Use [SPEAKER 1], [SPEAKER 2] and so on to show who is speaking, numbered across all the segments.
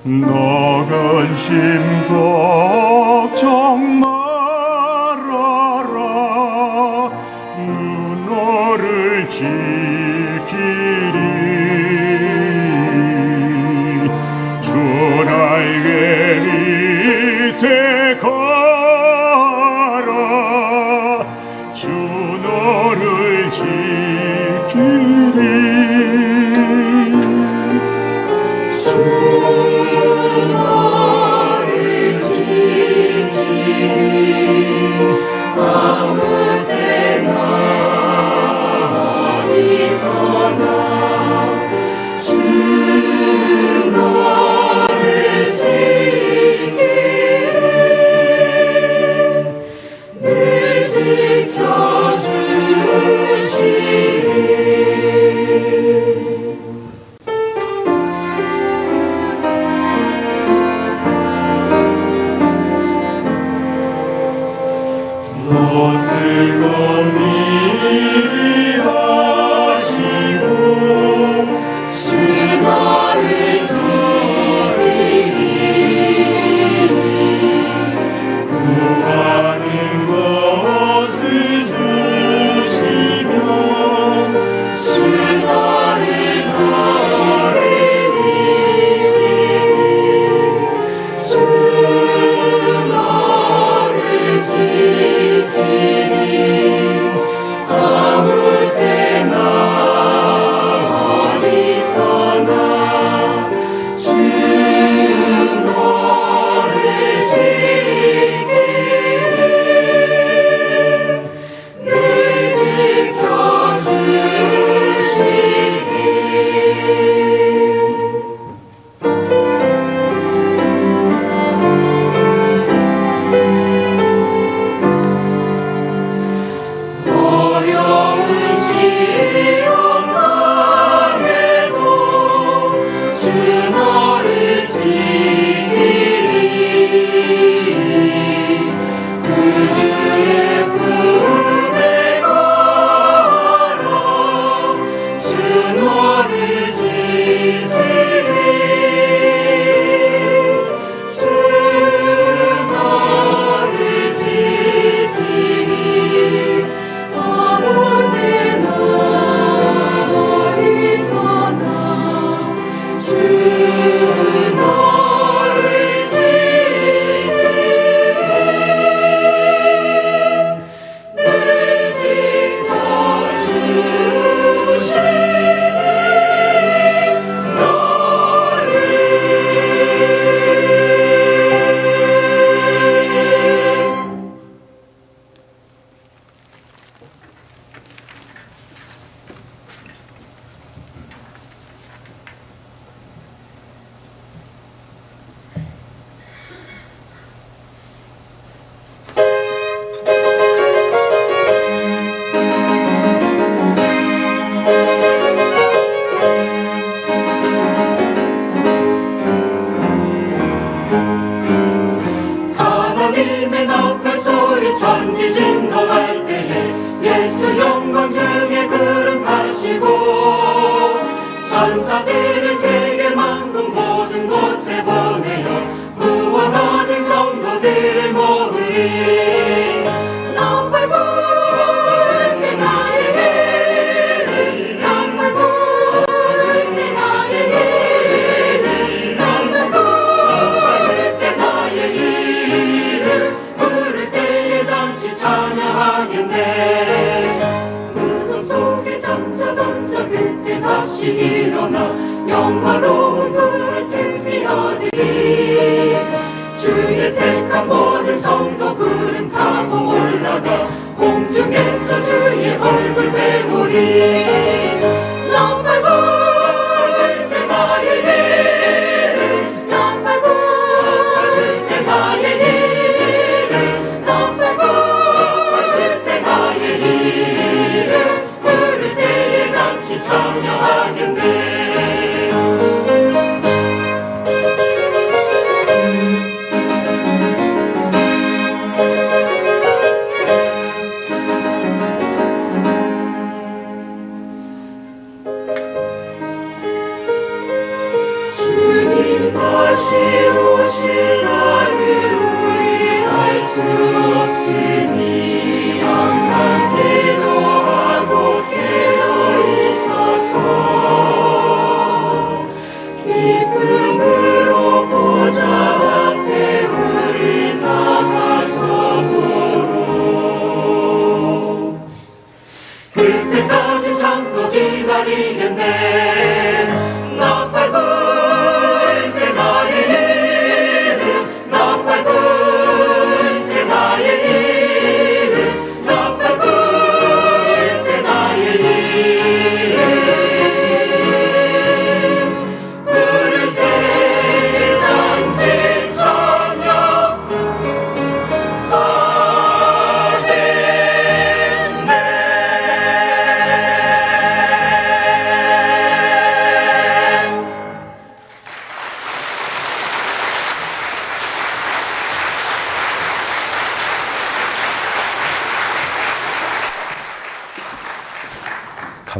[SPEAKER 1] 너 근심 걱정 말아라. 너를 지키리. 주 날개 밑에 거하라. 주 너를 지키리.
[SPEAKER 2] 너를 지키리. 아무 때나 어디서나 주 너를 지키리. 늘 지켜주시리.
[SPEAKER 1] 무엇을 미리 하시고
[SPEAKER 2] 주 너를 지키리.
[SPEAKER 1] 구하는 것을 주시며
[SPEAKER 2] 주 너를 저를 지키리. 주 너를 지키리. 아무 때나 어디서나 주 너를 지키리. 늘 지켜주시리. 어려운 시험 당해도 주 너를 지키리. 그 주의 품에 걸어 주 너를 지키리. 주 너를 지키리. 아무 때나 어디서나 주 너를 지키리. 늘 지켜주시리 너를. 하나님의 나팔 소리 천지 진동할 때에 예수 영광 중에 구름 타시고 천사들을 세계 만국 모든 곳에 보내어 구원 얻은 성도들을 모으리. 나팔 불때 나의 이름, 나팔 불때 나의 이름, 나팔 불때 나의 이름 부를 때에 잠시 참여하겠네. 무덤 속에 잠자던 자 그때 다시 일어나 영화로운 불의 승리 얻으리. 주의 택한 모든 성도 구름 타고 올라가 공중에서 주의 얼굴 배우리. 나팔 불때 나의 이름, 나팔 불때 나의 이름, 나팔 불때 나의 이름 부를 때에 잠시 참여하겠네.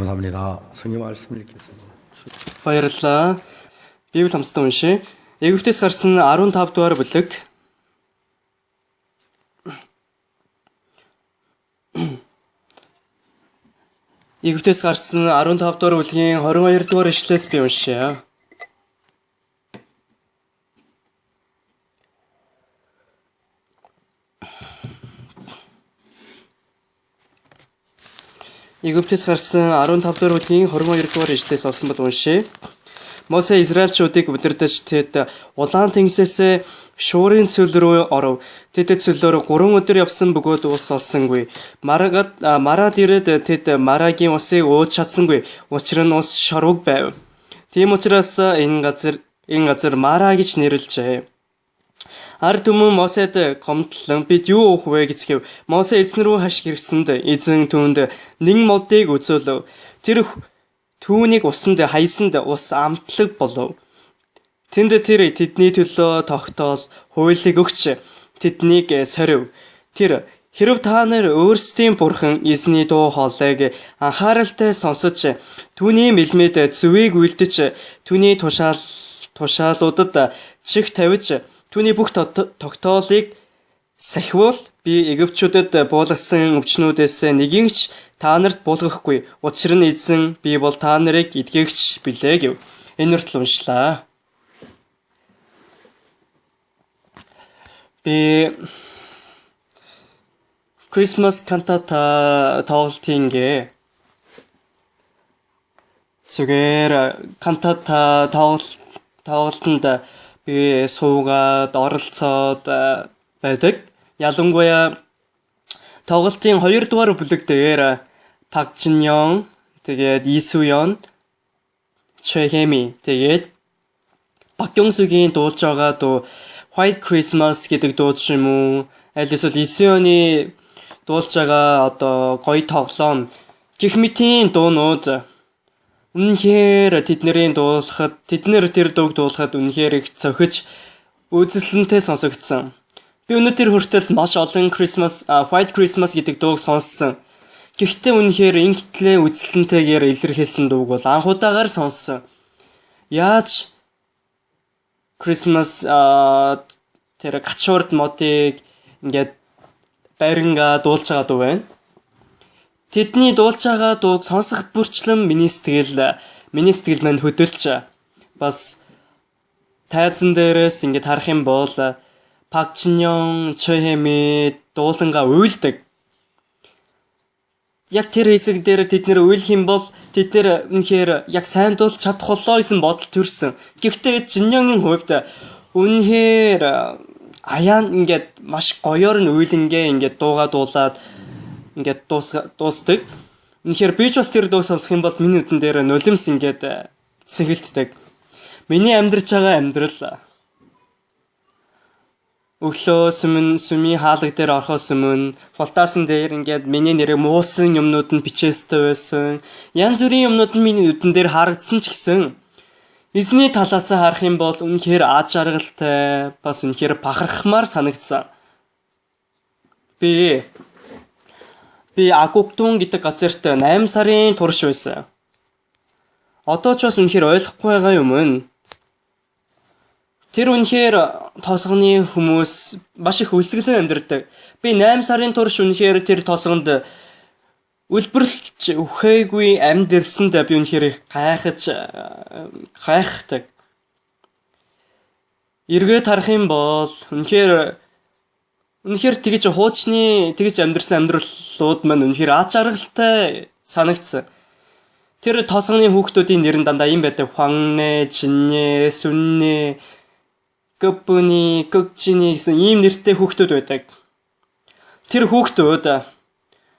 [SPEAKER 3] 감사합니다. 성경 말씀 읽겠습니다.
[SPEAKER 4] Баярлалаа. Библи хамтдаа уншъя. Египтээс гарсан 15 дугаар бүлэг. Египтээс гарсан 15 дугаар бүлгийн 22 дугаар ишлэлээс би уншъя. Египтээс гарсан 15 дугаар бүлгийн 22 дугаар ишлэлээс олсон бол уншъя. Мосе Израильчуудыг удирдах тэд улаан тэнгисээс шуурын цөл рүү оров. Тэд цөлөөр 3 өдөр явсан бөгөөд ус олсонгүй. Марад ирээд тэд Марагийн усыг ууж чадсангүй. Учир нь ус шорвог байв. Тийм учраас энэ газар Мара гэж нэрлэжээ. Ард түмэн Мосед гомдлон бид юу уух вэ гэцгээв. Мосе эзэн рүү хашгирсанд эзэн түүнд нэг модыг үзүүлв. Тэр түүнийг усанд хаясанд ус амтлаг болов. Тэнд тэр тэдний төлөө тогтоол хуулийг өгч тэднийг сорив. Тэр хэрэв та нар өөрсдийн бурхан эзний дуу хоолойг анхааралтай сонсож түүний мэлмид зүвийг үйлдэж түүний тушаалуудад чих тавьж түүний бүх тогтоолыг сахивал би Египтчүүдэд буулгасан өвчнүүдээс нэгийг ч та нарт буулгахгүй. Учир нь эзэн би бол та нарыг эдгээгч билээ гэв. Энэ хүртэл уншлаа. Би Christmas cantata тоглолтын зүгээр кантата тоглолтод би суугаад оролцоод байдаг. Ялангуяа тоглолтын 2 дугаар бүлэг дээр Пак Чин Ён, тэгээд Исуён, Чохэми, тэгээд Бак Ёнсугийн дуулж байгаа дуу White Christmas гэдэг дуу ч юм уу, аль эсвэл Исуёны дуулж байгаа одоо гоё тоглоом гэх мэтийн дуунууд үнэхээр тэднэрийн дуулахад, тэд нэр тэр дууг дуулахад үнэхээр их цохиж үзэсгэлэнтэй сонсогдсон. Би өнөөдөр хүртэл маш олон Christmas White Christmas гэдэг дууг сонссон. Гэхдээ үнэхээр ингэтлээ үзэсгэлэнтэйгээр илэрхийлсэн дууг бол анх удаагаар сонссон. Яаж Christmas тэр гачуурд модыг ингээд барингаа дуулж байгаа дуу байна. Тэдний дуулж байгаа дууг сонсох бүрчлэн миний сэтгэл маань хөдөлж, бас тайзан дээрээс ингээд харах юм бол Пак Чин Ён, Чохэми дуулангаа уйлдаг. Яг тэр хэсэг дээр тэд нэр уйлах юм бол тэд нэр үнэхээр яг сайн дуулж чадах болоо гэсэн бодол төрсөн. Гэхдээ Жинёнгийн хувьд үнэхээр аяан ингээд маш гоёор нь уйлангээ ингээд дуугаа дуулаад ингээд дуусдаг. Үнэхээр би ч бас тэр дууг сонсох юм бол миний нүдэн дээр нулимс ингээд цэнхэлддэг. Миний амьдарч байгаа амьдрал өглөө сүмийн хаалга дээр орохоос өмнө хултаасан дээр ингээд миний нэрийг муусан юмнууд нь бичээстэй байсан. Янз бүрийн юмнууд нь миний нүдэн дээр харагдсан ч гэсэн эзний талаас харах юм бол үнэхээр аз жаргалтай, бас үнэхээр бахархмаар санагдсан. Би Агугтун гэдэг газарт 8 сарын турш байсан. Одоо ч бас үнэхээр ойлгохгүй байгаа юм нь тэр үнэхээр тосгоны хүмүүс маш их өлсгөлөн амьдардаг. Би 8 сарын турш үнэхээр тэр тосгонд үлбэрлэж үхээгүй амьдэрсэнд би үнэхээр их гайхаж гайхдаг. Эргээд харах юм бол үнэхээр тэгж хуучны тэгж амьдарсан амьдралууд маань үнэхээр аз жаргалтай санагдсан. Тэр тосгоны хүүхдүүдийн нэр нь дандаа юм байдаг. Хваннэ, Чиннэ, Сүннэ, Гүпүни, Гүкчини гэсэн ийм нэртэй хүүхдүүд байдаг. Тэр хүүхдүүд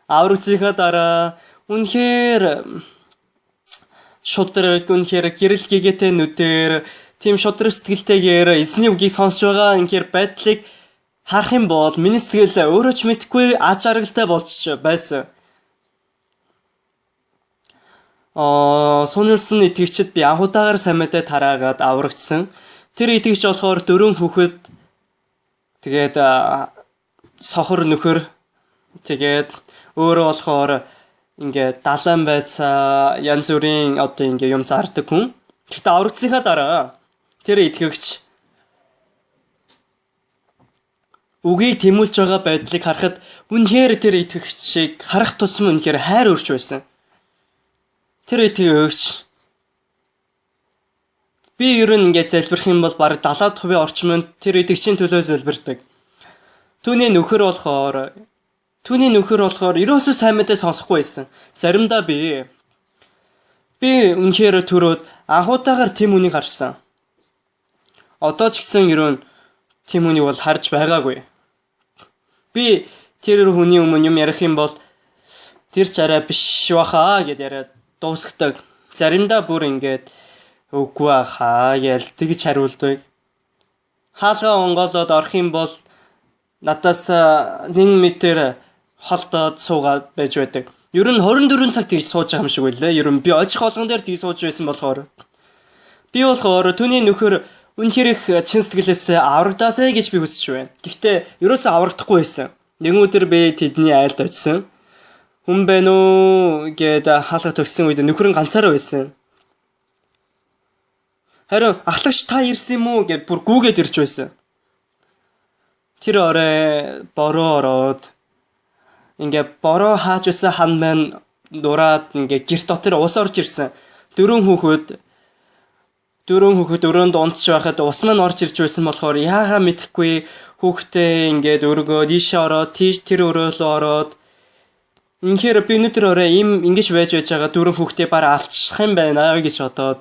[SPEAKER 4] аврагдсныхаа дараа үнэхээр шударга, үнэхээр гэрэл гэгээтэй нүдээр, тийм шударга сэтгэлтэйгээр эзний үгийг сонсож байгаа үнэхээр байдлыг харах юм бол миний сэтгэл өөрөө ч мэдэхгүй аз жаргалтай болж байсан. Сунилсан итгэгчид би анх удаагаар сайн мэдээ тараагаад аврагдсан. Тэр итгэгч болохоор дөрвөн хүүхэд, тэгээд сохор нөхөр, тэгээд өөрөө болохоор ингээ далайн байцаа янз бүрийн одоо ингээ юм зардаг хүн. Гэхдээ аврагдсныхаа дараа тэр итгэгч үгийг тэмүүлж байгаа байдлыг харахад үнэхээр тэр итгэгчийг харах тусам үнэхээр хайр өрч байсан. Тэр итгэгч би ер нь ингээд залбирх юм бол бараг 70% орчим нь тэр итгэгчийн төлөө залбирдаг. Түүний нөхөр болохоор ерөөсөө сайн мэдээ сонсохгүй байсан. Заримдаа би үнэхээр төрөөд анхуутаагаар тийм хүнийг харсан. Одоо ч гэсэн ер нь тийм хүнийг бол харж байгаагүй. Би тэр хүний өмнө юм ярих юм бол тэр ч арай биш баха гэд яриад дуусгадаг. Заримдаа бүр ингээд үгүй баха гэж тэгж хариулдаг. Хаалгаа онгоолоод орох юм бол надаас 1 метр холдоод суугаад байж байдаг. Ер нь 24 цаг тэгж сууж байгаа юм шиг байлаа. Ер нь би очих болгон дээр тэгж сууж байсан болохоор би болохоор түүний нөхөр үнэхээр их чин сэтгэлээс аврагдаасай гэж би хүсэж байна. Гэхдээ ерөөсөө аврагдахгүй байсан. Нэгэн өдөр би тэдний айлд очисон. Хүн байна уу гэд хаалга төгссөн үед нөхөр нь ганцаараа байсан. Харин ахлагч та ирсэн юм уу гэд бүр гүүгээд ирж байсан. Тэр орой бороо ороод ингээ бороо хааж байсан хан маань нураад ингээ гэрт дотор ус орж ирсэн. Дөрвөн хүүхэд өрөөнд унтж байхад ус маань орж ирж байсан болохоор яагаа мэдэхгүй хүүхдээ ингээд өргөөд ийшээ ороод тийш тэр өрөөлөө ороод. Үнэхээр би өнөөдөр орой ийм ингэж байж байгаа дөрвөн хүүхдээ бараг алдчих юм байна гэж бодоод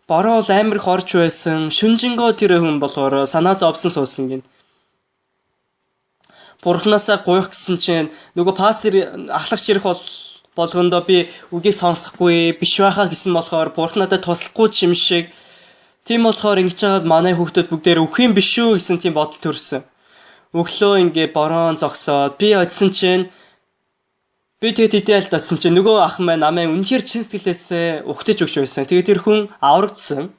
[SPEAKER 4] бороо бол амар их орж байсан. Шүнжэнгөө тэр хүн болохоор санаа зовсон суусан гин. Бурхнаасаа гуйх гэсэн чинь нөгөө пастор ахлагч ирэх бол болгондоо би үгийг сонсохгүй биш байхаа гэсэн болохоор бурхан надад туслахгүй ч юм шиг, тийм болохоор ингэж байгаад манай хүүхдүүд бүгдээр үхэх юм биш үү гэсэн тийм бодол төрсөн. Өглөө ингээ бороо зогсоод би очисон чинь, би тэгээд тэдний айлд очисон чинь нөгөө ах маань намайг үнэхээр чин сэтгэлээсээ угтаж өгч байсан. Тэгээд тэр хүн аврагдсан.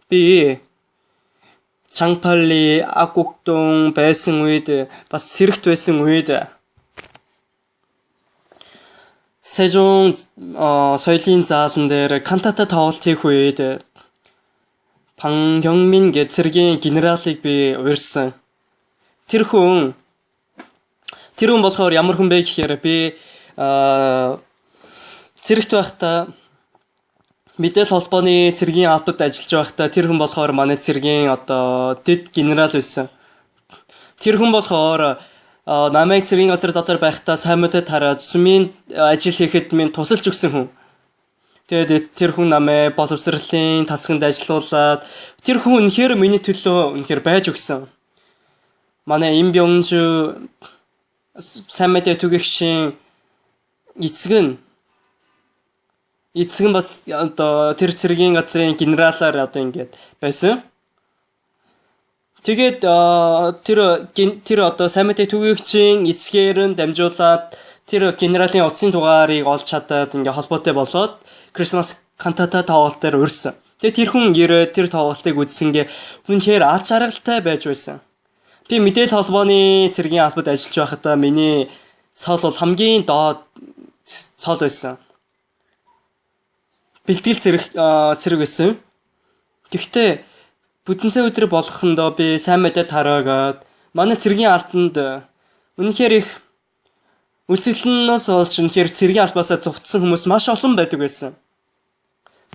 [SPEAKER 4] Би Чангпали Агуктун байсан үед, бас цэрэгт байсан үед Сэжун соёлын заалан дээр кантата тоглолт хийх үед Пан Гёнгмин гэх цэргийн генералыг би урьсан. Тэр хүн болохоор ямар хүн бэ гэхээр би цэрэгт байхдаа, мэдээлэл холбооны цэргийн албад ажиллаж байхдаа тэр хүн болохоор манай цэргийн одоо дэд генерал байсан. Тэр хүн болохоор намайг цэргийн газар дотор байхдаа сайн мэдээ тараад сүмийн ажил хийхэд минь тусалж өгсөн хүн. Тэгээд тэр хүн намайг боловсролын тасганд ажилуулад тэр хүн үнэхээр миний төлөө үнэхээр байж өгсөн. Манай Имбёнжу сайн мэдээ түгээгчийн эцэг нь бас одоо тэр цэргийн газрын генералаар одоо ингээд байсан. Тэгээд тэр одоо сайн мэдээ түгээгчийн эцгээр нь дамжуулаад тэр генералийн утсын дугаарыг олж чадаад ингээ холбоотой болоод Christmas кантата тоглолт дээр урьсан. Тэгээд тэр хүн ирээд тэр тоглолтыг үзсэнгээ үнэхээр аз жаргалтай байж байсан. Би мэдээлэл холбооны цэргийн албад ажиллаж байхдаа миний цол бол хамгийн доод цол байсан. Бэлтгэл цэрэг байсан. Гэхдээ бүтэн сайн өдөр болохондоо би сайн мэдээ тараагаад манай цэргийн албанд үнэхээр их өлсгөлнөөс олж үнэхээр цэргийн албаасаа зугтсан хүмүүс маш олон байдаг байсан.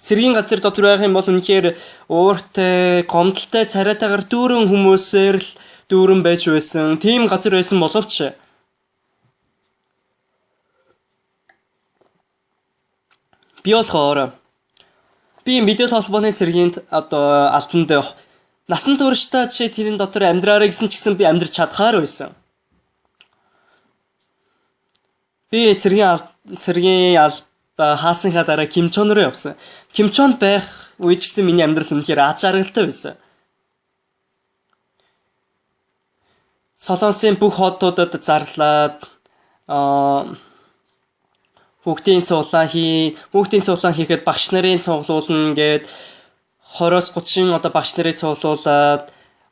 [SPEAKER 4] Цэргийн газар дотор байх юм бол үнэхээр ууртай, гомдолтой, царайтайгаар дүүрэн хүмүүсээр л дүүрэн байж байсан. Тийм газар байсан боловч би болохоор би мэдээлэл холбооны цэргийн одоо албанд насан туршдаа чи тэрэн дотор амьдраарай гэсэн ч гэсэн би амьдрч чадхаар байсан. Би цэргийн албаа хаасныхаа дараа Кимчон руу явсан. Кимчонд байх үе ч гэсэн миний амьдрал үнэхээр аз жаргалтай байсан. Солонгосын бүх хотуудад зарлаад хүүхдийн цуглаан хийхэд багш нарын цуглуулна гээд 20-оос 30 одоо багш нарыг цуглуулад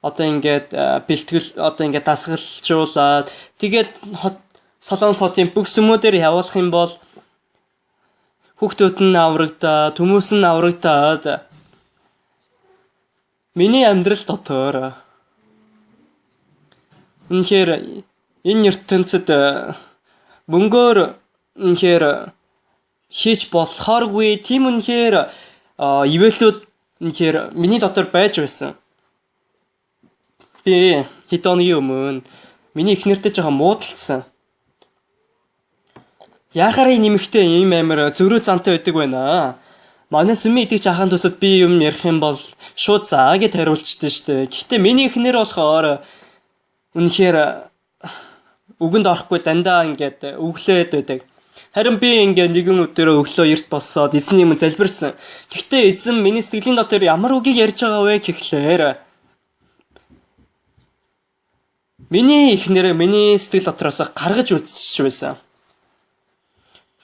[SPEAKER 4] одоо ингээд бэлтгэл одоо ингээд дасгалжуулаад тэгээд хот Солонгос хотын бүх сүмүүдээр явуулах юм бол хүүхдүүд нь аврагдаад, хүмүүс нь аврагдаад миний амьдрал дотор үнэхээр энэ ертөнцид мөнгөөр үнэхээр хийж болохооргүй тийм үнэхээр ивэлүүд үнэхээр миний дотор байж байсан. Би хэд хоногийн өмнө миний эхнэртэй жоохон муудалцсан. Яхаар нэмэгтэй ийм амар зөрүү зантай байдаг байна. Манай сүмийн итгэж ахын төсөд би юм ярих юм бол шууд заа гэд хариулчихдээ штэ. Гэхдээ миний эхнэр болохоор үнэхээр үгэнд орохгүй дандаа ингээд өглөөд байдаг. Харин би ингээд нэгэн өдөрөө өглөө эрт босоод эзний өмнө залбирсан. Гэхдээ эзэн миний сэтгэлийн дотор ямар үгийг ярьж байгаа вэ гэхлээр миний эхнэр миний сэтгэл дотроос гаргаж үзчихэж байсан.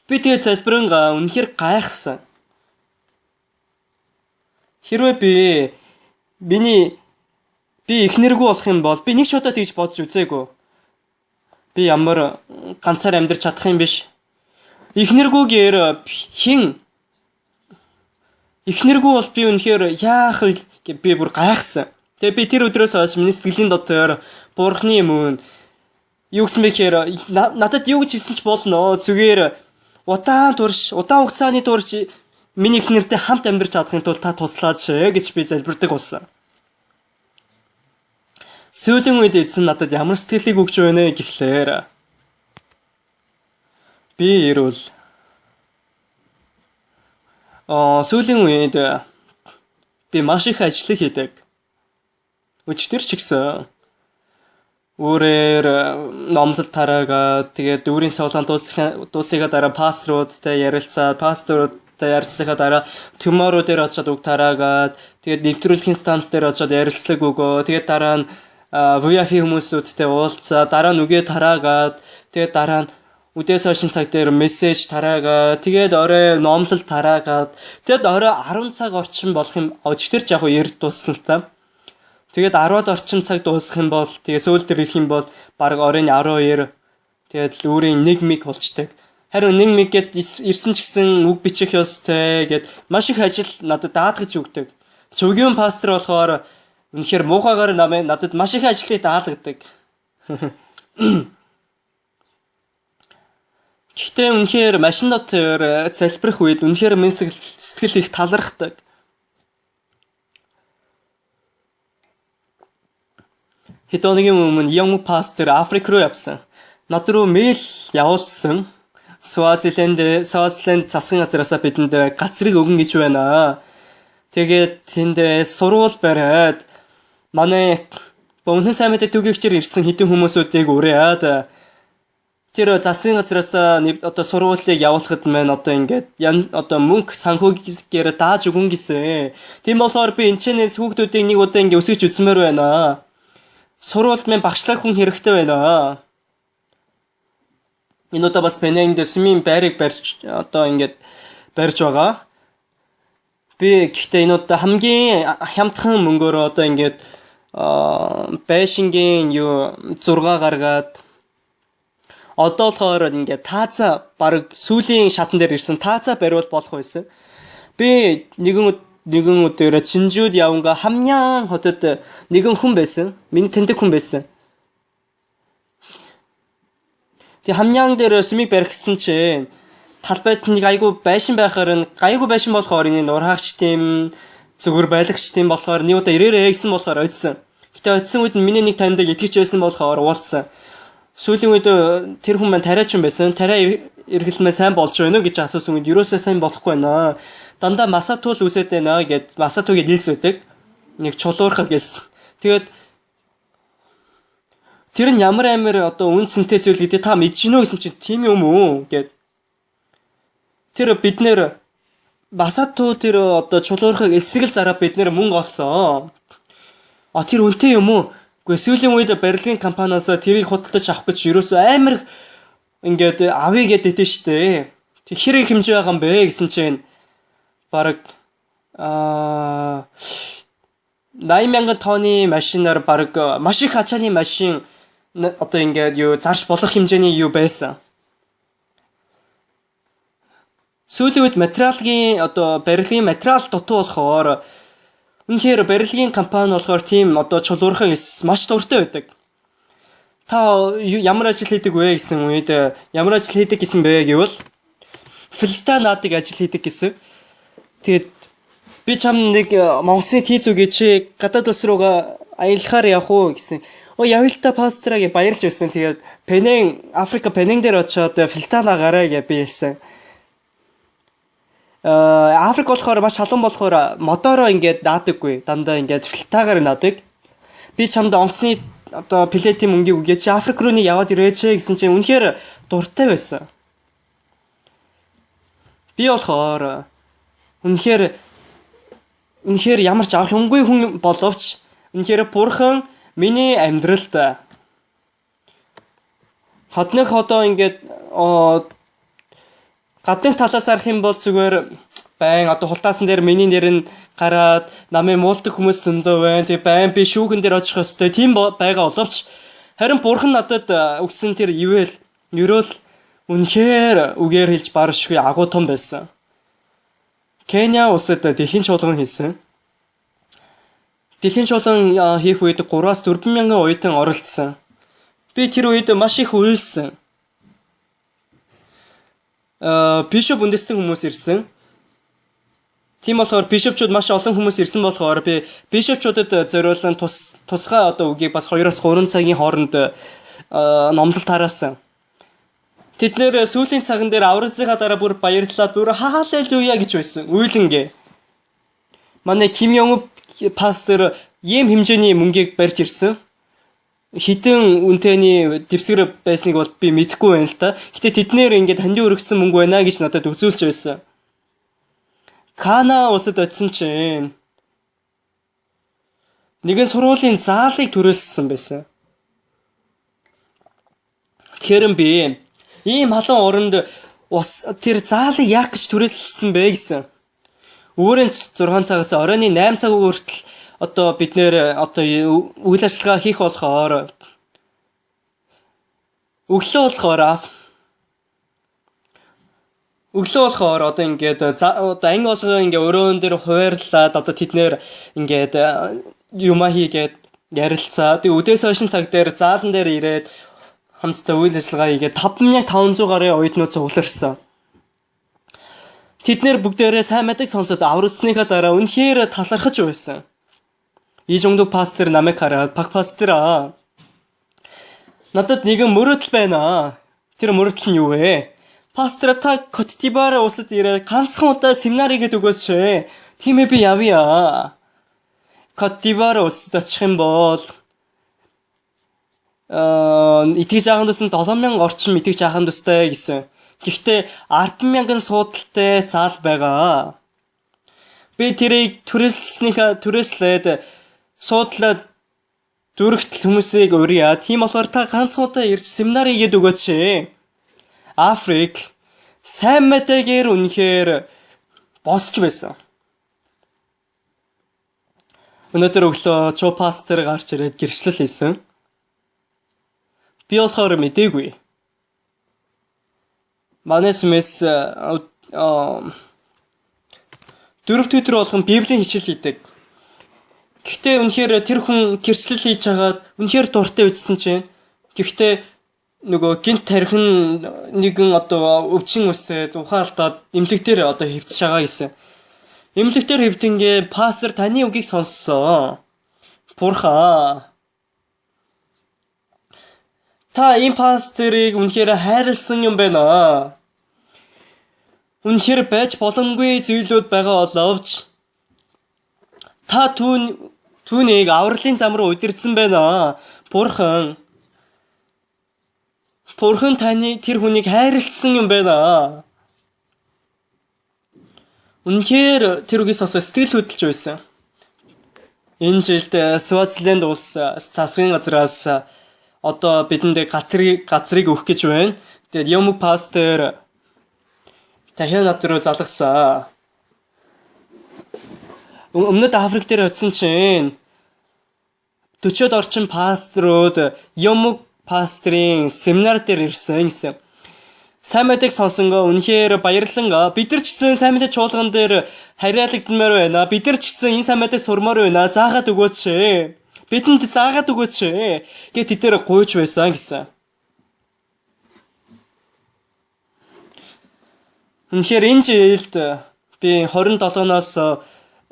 [SPEAKER 4] Би тэгээ залбирангаа үнэхээр гайхсан. Хэрвээ би эхнэргүй болох юм бол би нэг шудаа тэгж бодож үзээгүй. Би ямар ганцаар амьдрч чадах юм биш. Эхнэргүйгээр хэн эхнэргүй бол би үнэхээр яах вэ гэж би бүр гайхсан. Тэгээ би тэр өдрөөс хойш миний сэтгэлийн дотор Бурхны өмнө юу гэсэн бэ гэхээр надад юу гэж хэлсэн ч болно. Зүгээр удаан турш, удаан хугацааны турш миний эхнэртэй хамт амьдрч чадахын тулд та туслаач гэж би залбирдаг болсон. Сүүлийн үед эзэн надад ямар сэтгэлийг өгч байна гэхлээр би ирвэл сүүлийн үед би маш их ажлыг хийдэг. Өчигдөр ч гэсэн өөрөөр номлол тараагаад тэгээд өөрийн цуглаан дуусныхаа дараа пасторуудтай ярилцаад, пасторуудтай ярилцсныхаа дараа tomorrow дээр очиод үг тараагаад, тэгээд нэвтрүүлгийн станц дээр очиод ярилцлага өгөө. Тэгээд дараа нь VIP хүмүүсүүдтэй уулзаа, дараа нь үгээ тараагаад, тэгээд дараа нь үдээс хойшин цаг дээр мессеж тараагаад, тэгээд орой номлол тараагаад, тэгээд орой 10 цаг орчим болох юм. Өчигдөр ч яг эрт дууссан л та. Тэгээд 10-ад орчим цаг дуусах юм бол тэгээ сүүл дээр ирэх юм бол баг оройн 12, тэгээд л өөрийн 1 миг болчдаг. Харин 1 миг гэд ирсэн ч гэсэн үг бичих ёстой гэд маш их ажил надад даатгаж өгдөг. Цөгийн пастор болохоор үнэхээр муухайгаар надад маш их ажлыг даалгадаг. Гэхдээ үнэхээр машин дотор залбирах үед үнэхээр минь сэтгэл их талархдаг. Хэд хоногийн өмнө Young Pastor Африк руу явсан. Над руу мэйл явуулсан. Свазиленд засгийн газраасаа бидэнд газрыг өгнө гэж байна. Тэгээд тэнд сурвал бариад манай Бөнхөн сайн мэдээ түгээгчээр ирсэн хэдэн хүмүүсүүдийг уриад тэр засгийн газраас одоо сургуулийг явуулахад маань одоо ингээд одоо мөнгө санхүүгээр дааж өгөн гэсэн. Тийм болохоор би энэчнээс хүүхдүүдийг нэг удаа ингээд өсгөж үзмээр байна. Сургуульд минь багшлах хүн хэрэгтэй байна. Энэ удаа бас Пенанг дээр сүмийн байрыг барьж одоо ингээд барьж байгаа. Би гэхдээ энэ удаа хамгийн хямдхан мөнгөөр одоо ингээд байшингийн юу 6 гаргаад одоо болохоор ингээд тааза баг сүүлийн шатан дээр ирсэн тааза бариул болох байсан. Би нэгэн өдөр Чинжүүд явангаа Хамнян хотод нэгэн хүн байсан. Миний тэндэг хүн байсан. Тэг Хамнян дээр сүмийг барих гэсэн чинь талбайд нэг айгүй байшин байхаар нь гайгүй байшин болохоор энэ нурхагч тийм зүгээр байлагч тийм болохоор нэг удаа ирээрээ гэсэн болохоор очисон. Гэтэ очисон үед миний нэг таньдаг итгэж байсан болохоор уулзсан. Сүүлийн үед тэр хүн маань тариачин байсан. Тариа эргэлмээ сайн болж байна уу гэж асуусан үед ерөөсөө сайн болохгүй байна. Дандаа масатул үсэт байна гэд масату гэд нийлс байдаг. Нэг чулуурхаг гэсэн. Тэгээд тэр нь ямар амар одоо үн цэнтэй зүйл гэдэг та мэдэж гинөө гэсэн чинь тийм юм уу гэд. Тэр бид нэр масату тэр одоо чулуурхаг эсэг л зараа бид нэр мөнгө олсон. А тэр үнэтэй юм уу? Гэхдээ сүүлийн үед барилгын компаниас тэрийг худалдаж авах гэж ерөөсөө амар ингээд авъя гэд идэв штэ. Тэг хэрэг хэмжээ байгаа юм бэ гэсэн чинь бараг 80,000 тонны машинаар бараг маш их ачааны машин одоо ингээд юу зарж болох хэмжээний юу байсан. Сүүлийн үед материалын одоо барилгын материал дутуу болохоор үнэхээр барилгын компани болохоор тийм одоо чулуурхан эс маш дуртай байдаг. Та ямар ажил хийдэг вэ гэсэн үед ямар ажил хийдэг гэсэн бэ гэвэл флта наадаг ажил хийдэг гэсэн. Тэгээд би чам нэг Монголын тийз үгээ чи гадаад улс руугаа аялахаар явах уу гэсэн. Оо явъя л та пастраа гэж баярлж байсан. Тэгээд Пенен Африка Пенен дээр очиод флта наагаарай гэж би хэлсэн. Африк болохоор маш халуун болохоор модороо ингээд наадаггүй. Дандаа ингээд флтагаар наадаг. Би чамд онгоцны одоо плетийн мөнгийг өгье чи Африк руу нэг яваад ирээч гэсэн чинь үнэхээр дуртай байсан. Би болохоор үнэхээр ямар ч авах юмгүй хүн боловч үнэхээр бурхан миний амьдралд хотных одоо ингээд гадны талаас харах юм бол зүгээр байн одоо хултаасан дээр миний нэр нь гараад намын муулдаг хүмүүс зөндөө байна. Тэгээ байн би шүүхэн дээр очих ёстой тийм байгаа боловч харин бурхан надад өгсөн тэр ивэл ерөөл үнэхээр үгээр хэлж баршгүй агуу том байсан. Кenya улсад дэлхийн чуулган хийсэн. Дэлхийн чуулган хийх үед 3-4 мянган оюутан оролцсон. Би тэр үед маш их уйлсан. Бишоп үндэстэн хүмүүс ирсэн. Тийм болохоор бишопчууд маш олон хүмүүс ирсэн болохоор би бишопчуудад зориулсан тусгай одоо үгийг бас 2-3 цагийн хооронд номлол тараасан. Тэд нэр сүүлийн цаган дээр авралсныхаа дараа бүр баярлалаа, бүр хаалелуя гэж байсан. Уйлангээ. Манай Ким Йонг пастор ийм хэмжээний мөнгийг барьж ирсэн. Хитэн үнэтэний дэвсгэр байсныг бол би мэдэхгүй байна л та. Гэтэ тэднэр ингээд хандив өргөсөн мөнгө байна гэж надад үзүүлж байсан. Кана улсад очисон чинь нэгэн сургуулийн заалыг түрээссэн байсан. Тэгэхээр би ийм халуун оронд ус тэр заалыг яах гэж түрээсэлсэн бэ гэсэн. Өөрийн 6 цагаас оройн 8 цаг хүртэл одоо бид нэр одоо үйл ажиллагаа хийх болохоор өглөө болохоор одоо ингээд одоо анги болгоо ингээ өрөөн дээр хуваарлаад одоо тэд нэр ингээд юмаа хийгээд ярилцаа. Тэгээ өдөөс хойш цаг дээр заалан дээр ирээд хамтдаа үйл ажиллагаа хийгээд 5500 гаруй оюутнууд цугларсан. Тэд нэр бүгдээрээ сайн мэдээг сонсоод аврагдсныхаа дараа үнэхээр талархаж байсан. Ижонгдуг пастор намайг хараад "Пак пастор аа. Надад нэгэн мөрөөдөл байна. Тэр мөрөөдөл нь юу вэ? Пастор та Кот д'Ивуар улсад ирээд ганцхан удаа семинар хийгээд өгөөч. Тийм ээ би явъя. Кот д'Ивуар улсад очих юм бол итгэж ахын дүүс нь 7000 орчим итгэж ахын дүүстэй гэсэн. Гэхдээ 100000 суудалтай заал байгаа. Би тэрийг түрээслээд суудлаа дүрэгтэл хүмүүсийг урья. Тийм болохоор та ганцхан удаа ирж семинар хийгээд өгөөч. Африк сайн мэдээгээр үнэхээр босч байсан. Өнөөдөр өглөө Чо пастор гарч ирээд гэрчлэл хийсэн. Би болохоор мдээгүй. Манай сүмээс дөрөв өдөр болгон Библийн хичээл хийдэг. Гэхдээ үнэхээр тэр хүн гэрчлэл хийж хагаад үнэхээр дуртай үжсэн чинь. Гэхдээ нөгөө гинт тархин нэгэн одоо өвчин үсээд ухаан алдаад эмнэлэг дээр одоо хөвтөж байгаа гэсэн. Эмнэлэг дээр хөвтөнгээ пастор таны үгийг сонссон. Бурхан та ийм пасторыг үнэхээр хайрлсан юм байна. Үнэхээр байж боломгүй зүйлүүд байгаа боловч та түүнийг авралын зам руу удирдсан байна. Бурхан таны тэр хүнийг хайрлсан юм байна. Үнэхээр тэр үгийг сонсоод сэтгэл хөдлөж байсан. Энэ жилд Свазиленд улс засгийн газраас одоо бидэнд газрыг өгөх гэж байна. Тэгээд Йомуг пастор дахиад над руу залгасан. Өмнөд Африк дээр очисон чинь 40-од орчим пасторууд Йомуг пастрын семинар дээр ирсэн гэсэн. Сайн мэдээг сонсонгоо үнэхээр баярлангаа. Бид нар ч гэсэн сайн мэдээ чуулган дээр харьяалагдмаар байна. Бид нар ч гэсэн энэ сайн мэдээг сурмаар байна. Заагаад өгөөч. Бидэнд заагаад өгөөч гэт тэд нар гуйж байсан гэсэн. Үнэхээр энэ жилд би 27-наас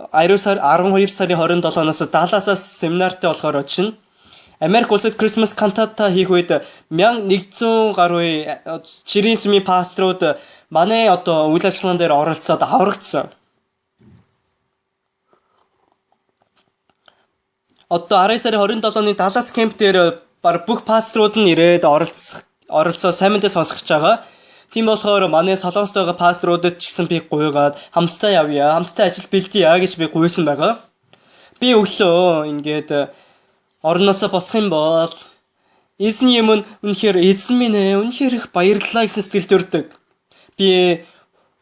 [SPEAKER 4] 12 сар 12 сарын 27-наас Далласаас семинартай болохоор очино. Америк улсад Christmas кантата хийх үед 1100 гаруй жирийн сүмийн пасторууд манай одоо үйл ажиллагаан дээр оролцоод аврагдсан. Одоо 12 сарын 27-ны Даллас кемп дээр бар бүх пасторууд нь ирээд оролцоо сайн мэдээ сонсох гэж байгаа. Тийм болохоор манай Солонгост байгаа пасторуудад ч гэсэн би гуйгаад хамтдаа явъя, хамтдаа ажил бэлдъя гэж би гуйсан байгаа. Би өглөө ингээд орноосоо босох юм бол эзний өмнө үнэхээр эзэн минь ээ, үнэхээр их баярлалаа гэсэн сэтгэл төрдөг. Би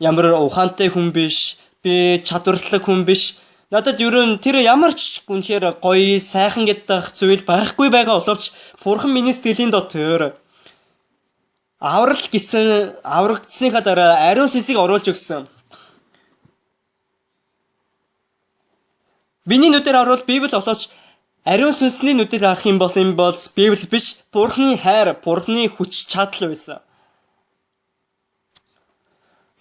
[SPEAKER 4] ямар ухаантай хүн биш, би чадварлаг хүн биш. Надад ер нь тэр ямар ч үнэхээр гоё, сайхан гэдэг зүйл байхгүй байгаа боловч Бурхан миний сэтгэлийн дотор аврал гэсэн аврагдсныхаа дараа ариун сүнсийг оруулж өгсөн. Миний нүдээр харуул Библи боловч ариун сүнсний нүдээр харах юм бол энэ бол Библи биш, Бурхны хайр, Бурхны хүч чадал байсан.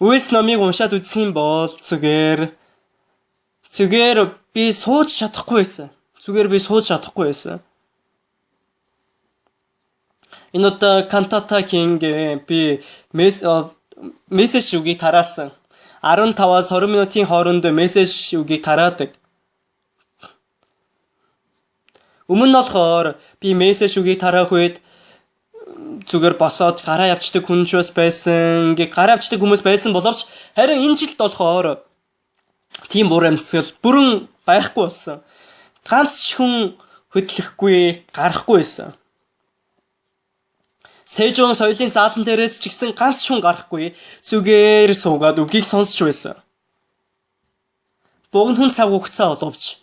[SPEAKER 4] Үйлс номыг уншаад үзэх юм бол зүгээр би сууж чадахгүй байсан. Зүгээр би сууж чадахгүй байсан. Энэ удаа Кантата Кинг би мессеж үгийг тараасан. 15-аас 20 минутын хооронд мессеж үгийг тараадаг. Өмнө нь болохоор би мессеж үгийг тараах үед зүгээр босоод гараа явцдаг хүн ч бас байсан. Ингээ гараа явцдаг хүмүүс байсан боловч харин энэ жилд болохоор тийм уур амьсгал бүрэн байхгүй болсон. Ганц ч хүн хөдлөхгүй, гарахгүй байсан. Сэжон соёлын заалан дээрээс ч гэсэн ганц ч хүн гарахгүй, зүгээр суугаад үгийг сонсч байсан. Богино хүн цаг хугацаа боловч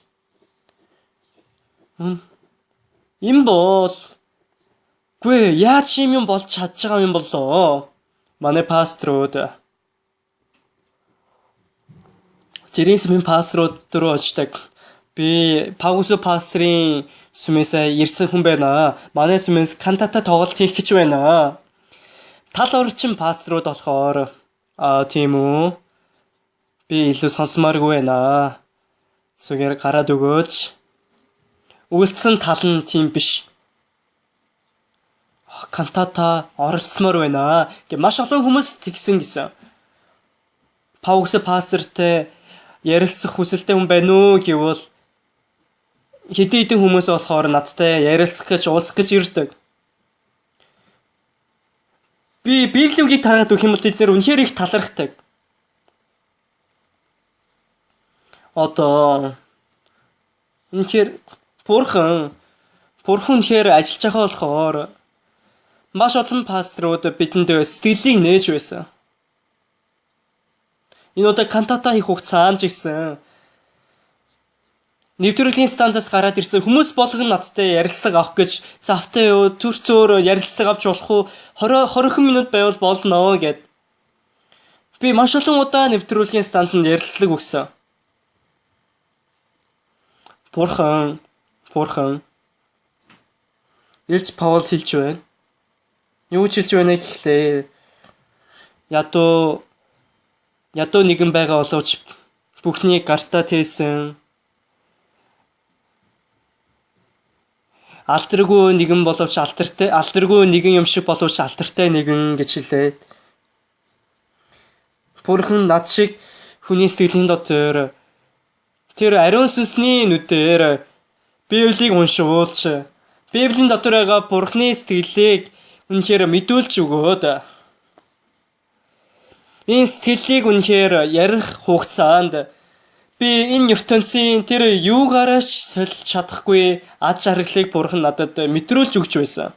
[SPEAKER 4] энэ бол гүй яаж юм болж чадж байгаа юм болоо? Манай пасторууд жирийн сүмийн пасторууд руу очдог. Би Пагусо пастрын сүмээс ирсэн хүн байна. Манай сүмээс кантата тоглолт хийх гэж байна. Тал орчин пасторууд болохоор тийм үү? Би илүү сонсомооргүй байна. Зүгээр гараад өгөөч. Үйлдсэн тал нь тийм биш. Кантата оролцмоор байна. Гэ маш олон хүмүүс тэгсэн гэсэн. Пагусо пастортай ярилцах хүсэлтэй хүн байна уу гэвэл хэдэн хэдэн хүмүүс болохоор надтай ярилцах гэж уулзах гэж ирдэг. Би Библийн үгийг тараад өгөх юм бол тэд нэр үнэхээр их талархдаг. Одоо үнэхээр Бурхан үнэхээр ажиллаж байгаа болохоор маш олон пасторууд бидэнд сэтгэлийг нээж байсан. Энэ удаа кантата хийх хугацаанд ч гэсэн нэвтрүүлгийн станцаас гараад ирсэн хүмүүс болгон надтай ярилцлага авах гэж завтай юу, төр цөөр ярилцлага авч болох уу, 20 минут байвал болно гэд. Би маш олон удаа нэвтрүүлгийн станцанд ярилцлага өгсөн. Бурхан Илч Паул хэлж байна. Юу ч хэлж байна гэхлээр ядуу нэгэн байгаа боловч бүхний гартаа тээсэн. Алдаргүй нэгэн боловч алдартай, алдаргүй нэгэн юм шиг боловч алдартай нэгэн гэж хэлээд. Бурхан над шиг хүний сэтгэлийн дотор тэр ариун сүнсний нүдээр Библийг уншуулж, Библийн дотор байгаа Бурханы сэтгэлийг үнэхээр мэдүүлж өгөөд энэ сэтгэлийг үнэхээр ярих хугацаанд би энэ ертөнцийн тэр юугаараа ч сольж чадахгүй ад жаргалыг Бурхан надад мэдрүүлж өгч байсан.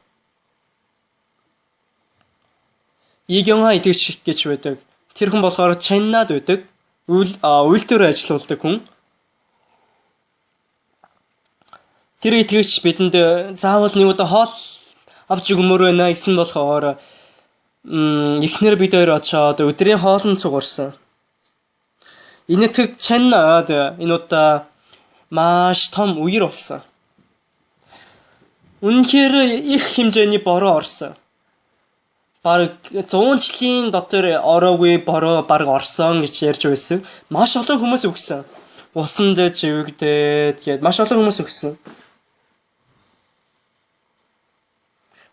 [SPEAKER 4] Игэнга итгэж гэж байдаг. Тэр хүн болохоор Чаннад байдаг. Үйлдвэр ажиллаулдаг хүн. Тэр итгэгч бидэнд заавал нэг удаа Авч өгмөр байна гэсэн болохоор эхнэр бид хоёр очоод өдрийн хоолнд цугуурсан. Энэтхэг Ченнад энэ удаа маш том үер болсон. Үнэхээр их хэмжээний бороо орсон. Бараг 100 жилийн дотор ороогүй бороо бараг орсон гэж ярьж байсан. Маш олон хүмүүс үхсэн. Усан дээр живэгдээд гээд маш олон хүмүүс үхсэн.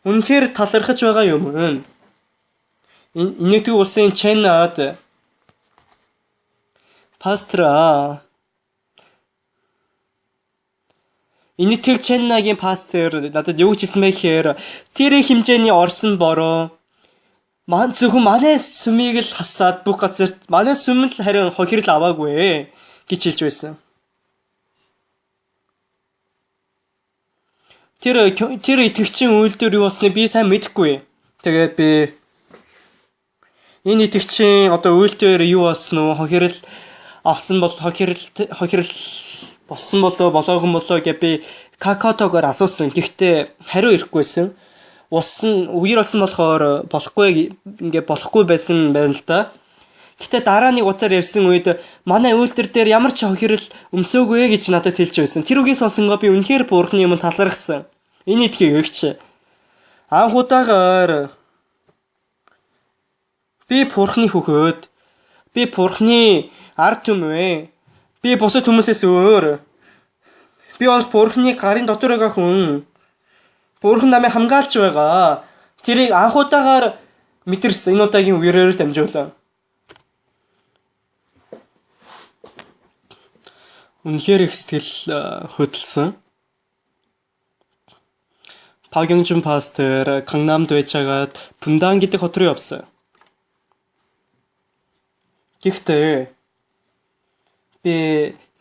[SPEAKER 4] Үнэхээр талархаж байгаа юм. Энэтхэг улсын Ченнад пастор Энэтхэг Ченнагийн пастор надад юу гэж хэлсэн бэ гэхээр тэр хэмжээний орсон бороо ман зөвхөн манай сүмийг л хасаад бүх газарт манай сүм л харин хохирол аваагүй гэж хэлж байсан. Тэр итгэгчийн үйлдвэр юу болсныг би сайн мэдэхгүй. Тэгээд би энэ итгэгчийн одоо үйлдвэр юу болсон уу, хохирол авсан бол хохирол болсон болоо болоогүй болоо гэж би какатогоор асуусан. Гэхдээ хариу ирэхгүйсэн. Ус нь үер болсон болохоор болохгүй ингээ болохгүй байсан байна л да. Гэхдээ дараа нэг уцаар ярьсан үед манай үйлдвэр дээр ямар ч хохирол өмсөөгүй гэж надад хэлж байсан. Тэр үгийг сонсонгоо би үнэхээр бурхны өмнө талархсан. Энэ итгэгийг өгч. Анх удаагаар би бурхны хөхөөд, би бурхны ард түмэн. Би бусад хүмүүсээс өөр. Би бол бурхны гарын дотор байгаа хүн. Бурхан намайг хамгаалж байгаа. Тэрийг анх удаагаар мэдэрсэн. Энэ удаагийн үерээр дамжуулан. Үнэхээр их сэтгэл хөдлөсөн. Пагёнжун пастор 강남д байж хагаад 분당 гэдэг хот руу явсан. Гэхдээ би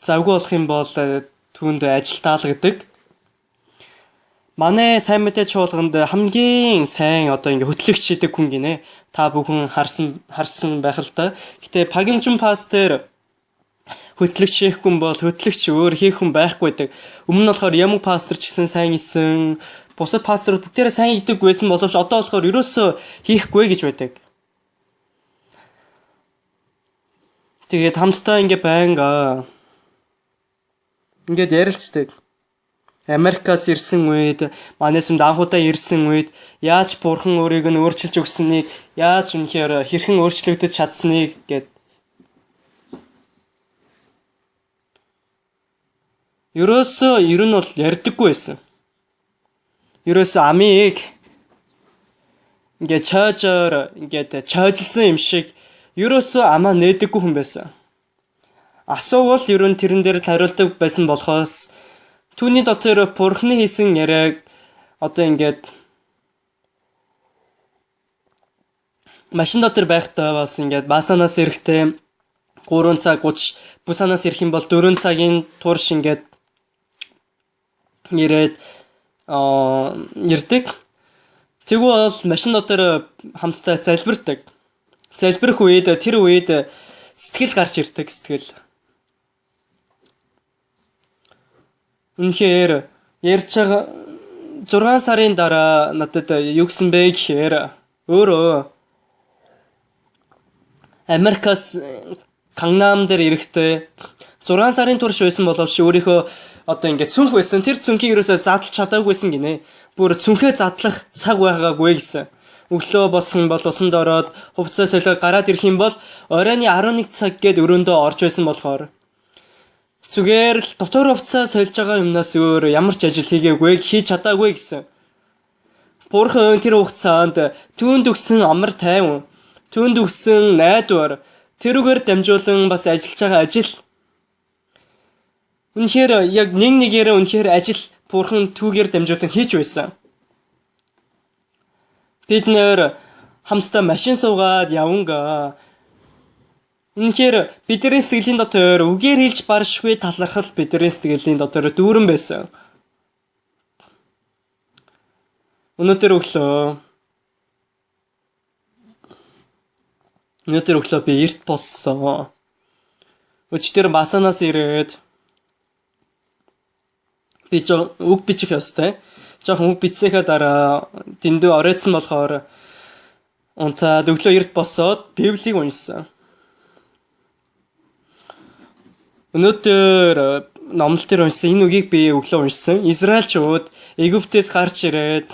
[SPEAKER 4] завгүй болох юм бол түүнд ажил таалгадаг. Манай сайн мэдээ чуулганд хамгийн сайн одоо ингээ хөтлөгч шидэг хүн гинэ. Та бүхэн харсан байх л та. Гэтэ Пагёнжун пастор хөтлөгч хийх хүн бол хөтлөгч өөр хийх хүн байхгүй гэдэг. Өмнө нь болохоор Ямаг пастор ч гэсэн сайн исэн. Бусад пасторууд бүгдээрээ сайн идэг байсан боловч одоо болохоор ерөөсөө хийхгүй гэж байдаг. Тэгээд хамтдаа ингээ байнга ингээд ярилцдаг. Америкаас ирсэн үед, манай сүмд анх удаа ирсэн үед яаж бурхан өөрийг нь өөрчилж өгсөнийг, яаж үнэхээр хэрхэн өөрчлөгдөж чадсныг гэд. Ерөөсөө ер нь бол ярьдаггүй байсан. Ерөөсөө амийг ингээд чойжоор ингээд чойжилсан юм шиг ерөөсөө амаа нээдэггүй хүн байсан. Асуувал ер нь тэрэн дээр л хариулдаг байсан болохоос түүний дотор бурхны хийсэн яриаг одоо ингээд машин дотор байхдаа бас ингээд Басанаас ирэхдээ 3 цаг 30, Бусанаас ирэх юм бол 4 цагийн турш ингээд ирээд ирдэг. Тэгвэл бол машин дотор хамтдаа залбирдаг. Залбирх үед тэр үед сэтгэл гарч ирдэг сэтгэл. Үнэхээр ярьж байгаа 6 сарын дараа надад юу гэсэн бэ гэхээр өөрөө Америкаас 강남 дээр ирэхдээ 6 сарын турш байсан боловч өөрийнхөө одоо ингээд цүнх байсан. Тэр цүнхийг ерөөсөө задлж чадаагүйсэн гинэ. Бүр цүнхээ задлах цаг байгаагүй гэсэн. Өглөө босох юм бол усанд ороод хувцас солиод гараад ирэх юм бол оройн 11 цаг гээд өрөөндөө орж байсан болохоор зүгээр л дотор хувцас сольж байгаа юмнаас өөр ямар ч ажил хийгээгүй, хийж чадаагүй гэсэн. Бурхан тэр хугацаанд түүнд өгсөн амар тайван, түүнд өгсөн найдвар, тэрүүгээр дамжуулан бас ажиллаж байгаа ажил. Үнэхээр яг нэг нэгээрээ үнэхээр ажил бурхан түүгээр дамжуулан хийж байсан. Бид нэр хамтдаа машин суугаад явангаа. Үнэхээр бидний сэтгэлийн дотор үгээр хэлж баршгүй талархал бидний сэтгэлийн дотор дүүрэн байсан. Өнөөдөр өглөө би эрт болсон. Өчигдөр Масанаас ирээд би үг бичих ёстой. Жохон үг бичсэхээ дараа дэндүү оройтсан болохоор унтаад өглөө эрт босоод Библийг уншсан. Өнөөдөр номлол дээр уншсан энэ үгийг би өглөө уншсан. Израильчууд Египтээс гарч ирээд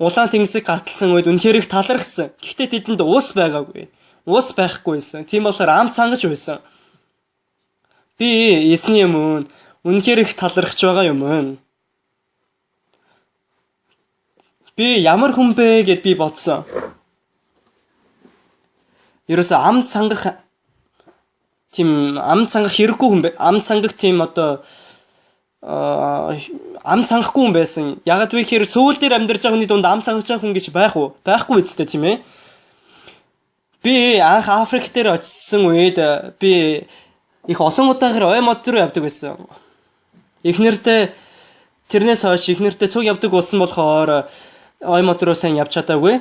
[SPEAKER 4] улаан тэнгисийг гаталсан үед үнэхээр их талархсан. Гэхдээ тэдэнд ус байгаагүй. Ус байхгүй байсан. Тийм болохоор ам цангаж байсан. Би эсний өмнө үнэхээр их талархаж байгаа юм байна. Би ямар хүн бэ гэд би бодсон. Ерөөсөө ам цангах тийм ам цангах хэрэггүй хүн ам цангах тийм одоо ам цангахгүй хүн байсан. Ягаад вэ гэхээр сөүл дээр амьдарч байгаа хүний дунд ам цангаж байгаа хүн гэж байх уу? Байхгүй үстэй тийм ээ. Би анх Африк дээр очисон үед би их олон удаагаар ой мод руу явдаг байсан. Эхнэртэй тэрнээс хойш эхнэртэй цуг явдаг болсон болохоор ой мод руу сайн явж чадаагүй.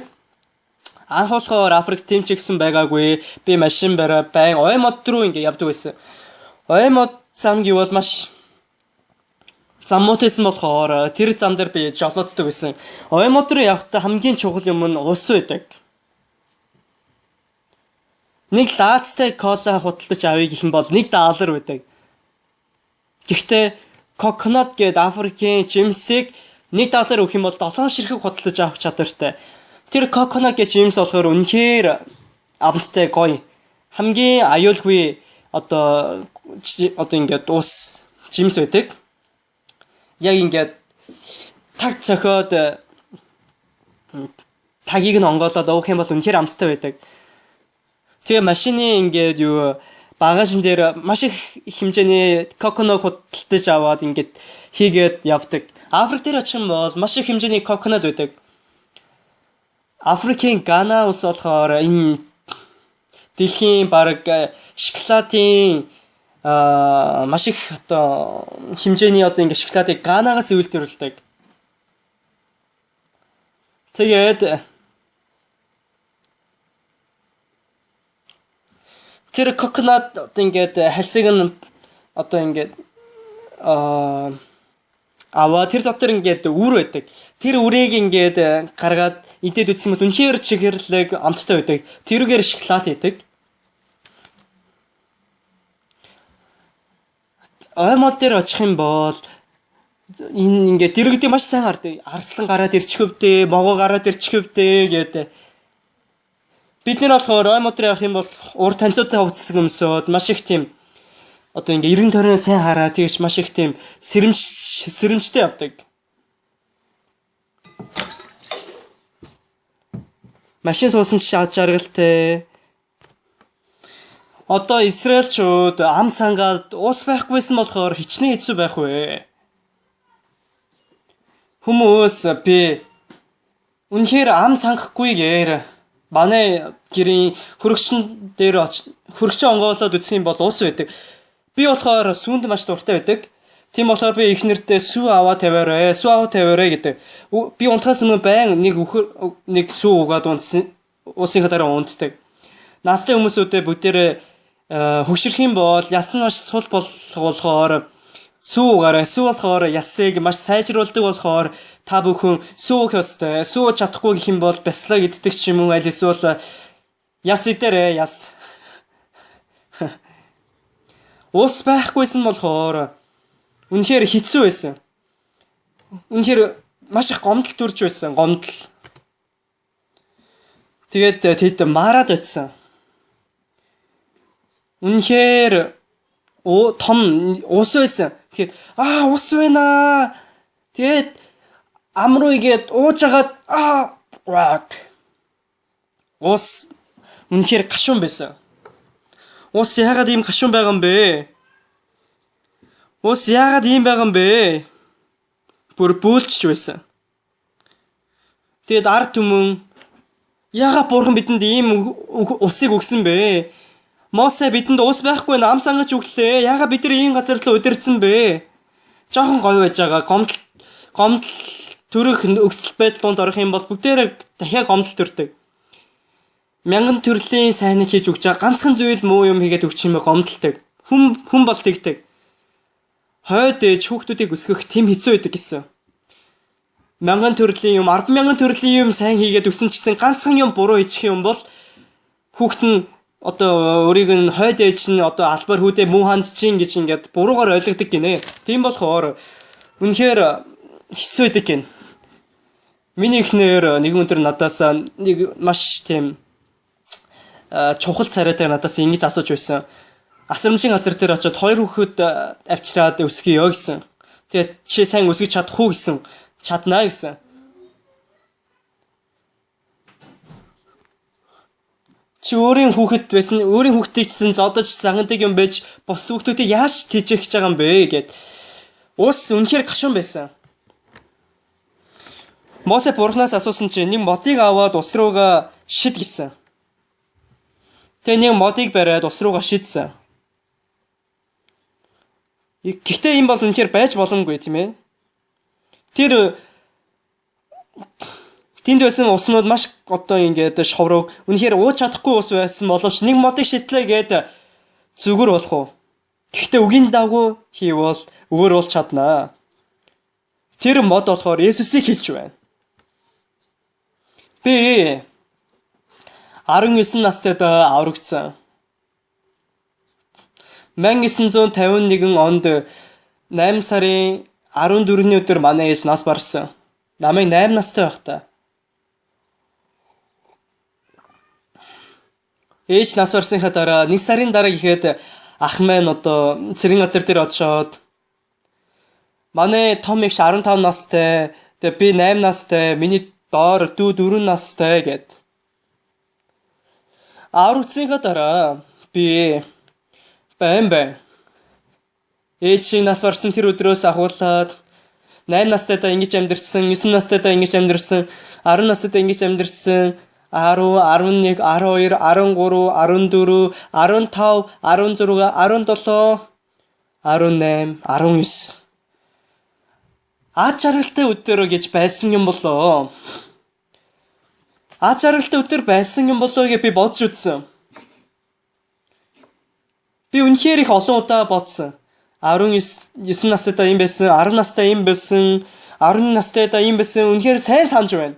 [SPEAKER 4] Анх болохоор Африк тийм ч ихсэн байгаагүй. Би машин бариа байн ой мод руу ингээ явдаг байсан. Ой мод зам гэвэл маш зам муутайсан болохоор тэр зам дээр би жолооддаг байсан. Ой мод руу явахдаа хамгийн чухал юм нь ус байдаг. Нэг лаацтай кола худалдаж авъя гэх юм бол $1 байдаг. Гэхдээ коконат гээд Африкийн жимсийг $1 өгөх юм бол 7 ширхэг худалдаж авах чадвартай. Тэр коконат гэж жимс болохоор үнэхээр амттай гоё. Хамгийн аюулгүй одоо ингээд ус жимс байдаг. Яг ингээд таг цохиод тагийг нь онгоолоод уух юм бол үнэхээр амттай байдаг. Тэгээ машины ингээд юу багажн дээр маш их хэмжээний коконат худалдаж аваад ингээд хийгээд явдаг. Африк дээр очих юм бол маш их хэмжээний коконат байдаг. Африкийн Гана улс болохоор энэ дэлхийн бараг шоколадын маш их одоо хэмжээний одоо ингээд шоколадыг Ганагаас үйлдвэрлэдэг. Тэгээд тэр коконат одоо ингээд хальсыг нь одоо ингээд аваа тэр дотор ингээд үр байдаг. Тэр үрийг ингээд гаргаад идээд үзсэн бол үнэхээр чихэрлэг амттай байдаг. Тэрүүгээр шоколад идэг. Ой мод дээр очих юм бол энэ ингээд дэрэгдээ маш сайн гардаг. Арслан гараад ирчихвдээ, могоо гараад ирчихвдээ гэдэг. Бид нэр болохоор ой мод дээр явах юм бол урд танцуутай хувцас өмсөөд маш их тийм одоо ингээ эргэн тойрноо сайн хараа тэгэж маш их тийм сэрэмжтэй явдаг. Машин суусан ч шаад жаргалтай. Одоо Израильчууд ам цангаад ус байхгүйсэн болохоор хичнээн хэцүү байх вэ? Хүмүүс би үнэхээр ам цангахгүйгээр манай гэрийн хөрөгчин дээр хөрөгчин онгоолоод үзэх юм бол ус байдаг. Би болохоор сүүнд маш дуртай байдаг. Тийм болохоор би их нэртэй сүү аваа тавиарай, сүү аваа тавиарай гэдэг. Би унтахаас өмнө байн нэг сүү угаад унтсан, усынхаа дараа унтдаг. Настай хүмүүсүүдээ бүгдээрээ хөгшрөх юм бол яс нь маш сул болохоор сүү угаарай. Сүү болохоор ясыг маш сайжруулдаг болохоор та бүхэн сүү уух ёстой. Сүү ууж чадахгүй гэх юм бол бяцлаг иддэг ч юм уу аль эсвэл яс идэрээ яс. Ус байхгүйсэн болохоор үнэхээр хэцүү байсан. Үнэхээр маш их гомдол төрж байсан, гомдол. Тэгээд тэд мараад очисон. Үнэхээр том ус байсан. Тэгээд ус байна. Тэгээд ам руу игээд ууж агаад ус үнэхээр гашуун байсан. Ус яагаад ийм гашуун байгаа юм бэ? Ус яагаад ийм байгаа юм бэ? Бүр бөөлчж байсан. Тэгээд ард түмэн яагаад бурхан бидэнд ийм усыг өгсөн бэ? Мосе бидэнд ус байхгүй ам цангаж өглөө. Яагаад бид нар ийм газар руу удирдсан бэ? Жохон гоё байж байгаа. Гомдол төрөх өсөл байдал донд орох юм бол бүгдээрээ дахиад гомдол төрдөг. Мянган төрлийн сайныг хийж өгч байгаа. Ганцхан зүйл муу юм хийгээд өгч юм гомдолтой. Хүн бол тэгдэг. Хойд ээж хүүхдүүдийг өсгөх тийм хэцүү байдаг гэсэн. Мянган төрлийн юм, 10,000 төрлийн юм сайн хийгээд өгсөн ч гэсэн ганцхан юм буруу хийчих юм бол хүүхэд нь одоо өөрийг нь хойд ээж нь одоо албаар хүүдээ муу хандж чинь гэж ингээд буруугаар ойлгодог гинэ. Тийм болохоор үнэхээр хэцүү байдаг гин. Миний эхнэр нэгэн өдөр надаас нэг маш тийм чухал царайтай надаас ингэж асууж байсан. Асрамжийн газар дээр очиод хоёр хүүхэд авчираад өсгөё гэсэн. Тэгээд чи сайн өсгөж чадах уу гэсэн. Чаднаа гэсэн. Чи өөрийн хүүхэд байсан, өөрийн хүүхдийг чинь зодож зангадаг юм байж бус хүүхдүүдийг яаж тэжээх гэж байгаа юм бэ гэд. Ус үнэхээр гашуун байсан. Мосе бурхнаас асуусан чинь нэг модыг аваад ус руугаа шид гэсэн. Тэгээ нэг модыг бариад ус руугаа шидсэн. Гэхдээ ийм бол үнэхээр байж боломгүй тийм ээ. Тэр тэнд байсан уснууд маш одоо ингээд шоврог үнэхээр ууж чадахгүй ус байсан боловч нэг модыг шидлээ гээд зүгээр болох уу? Гэхдээ үгийн дагуу хийвэл өөр болж чаднаа. Тэр мод болохоор Есүсийг хэлж байна. Би 19 настай аврагдсан. 1951 онд 8 сарын 14-ний өдөр манай ээж нас барсан. Намайг 8 настай байхдаа. Ээж нас барсныхаа дараа 1 сарын дараа гэхэд ах маань одоо цэргийн газар дээр очиод манай том эгч 15 настай, тэгээ би 8 настай, миний доор дүү 4 настай гэд. Аврагдсныхаа дараа би байн. Ээж шиг нас барсан тэр өдрөөс ахуулаад 8 настайдаа ингэж амьдарсан, 9 настайдаа ингэж амьдарсан, 10 настайдаа ингэж амьдарсан, 10, 11, 12, 13, 14, 15, 16, 17, 18, 19. Аз жаргалтай өдөр гэж байсан юм болоо. Аз жаргалтай өдөр байсан юм болоо гэж би бодож үзсэн. Би үнэхээр их олон удаа бодсон. 19 настайдаа юм байсан, 10 настай юм байсан, 11 настайдаа юм байсан. Үнэхээр сайн санаж байна.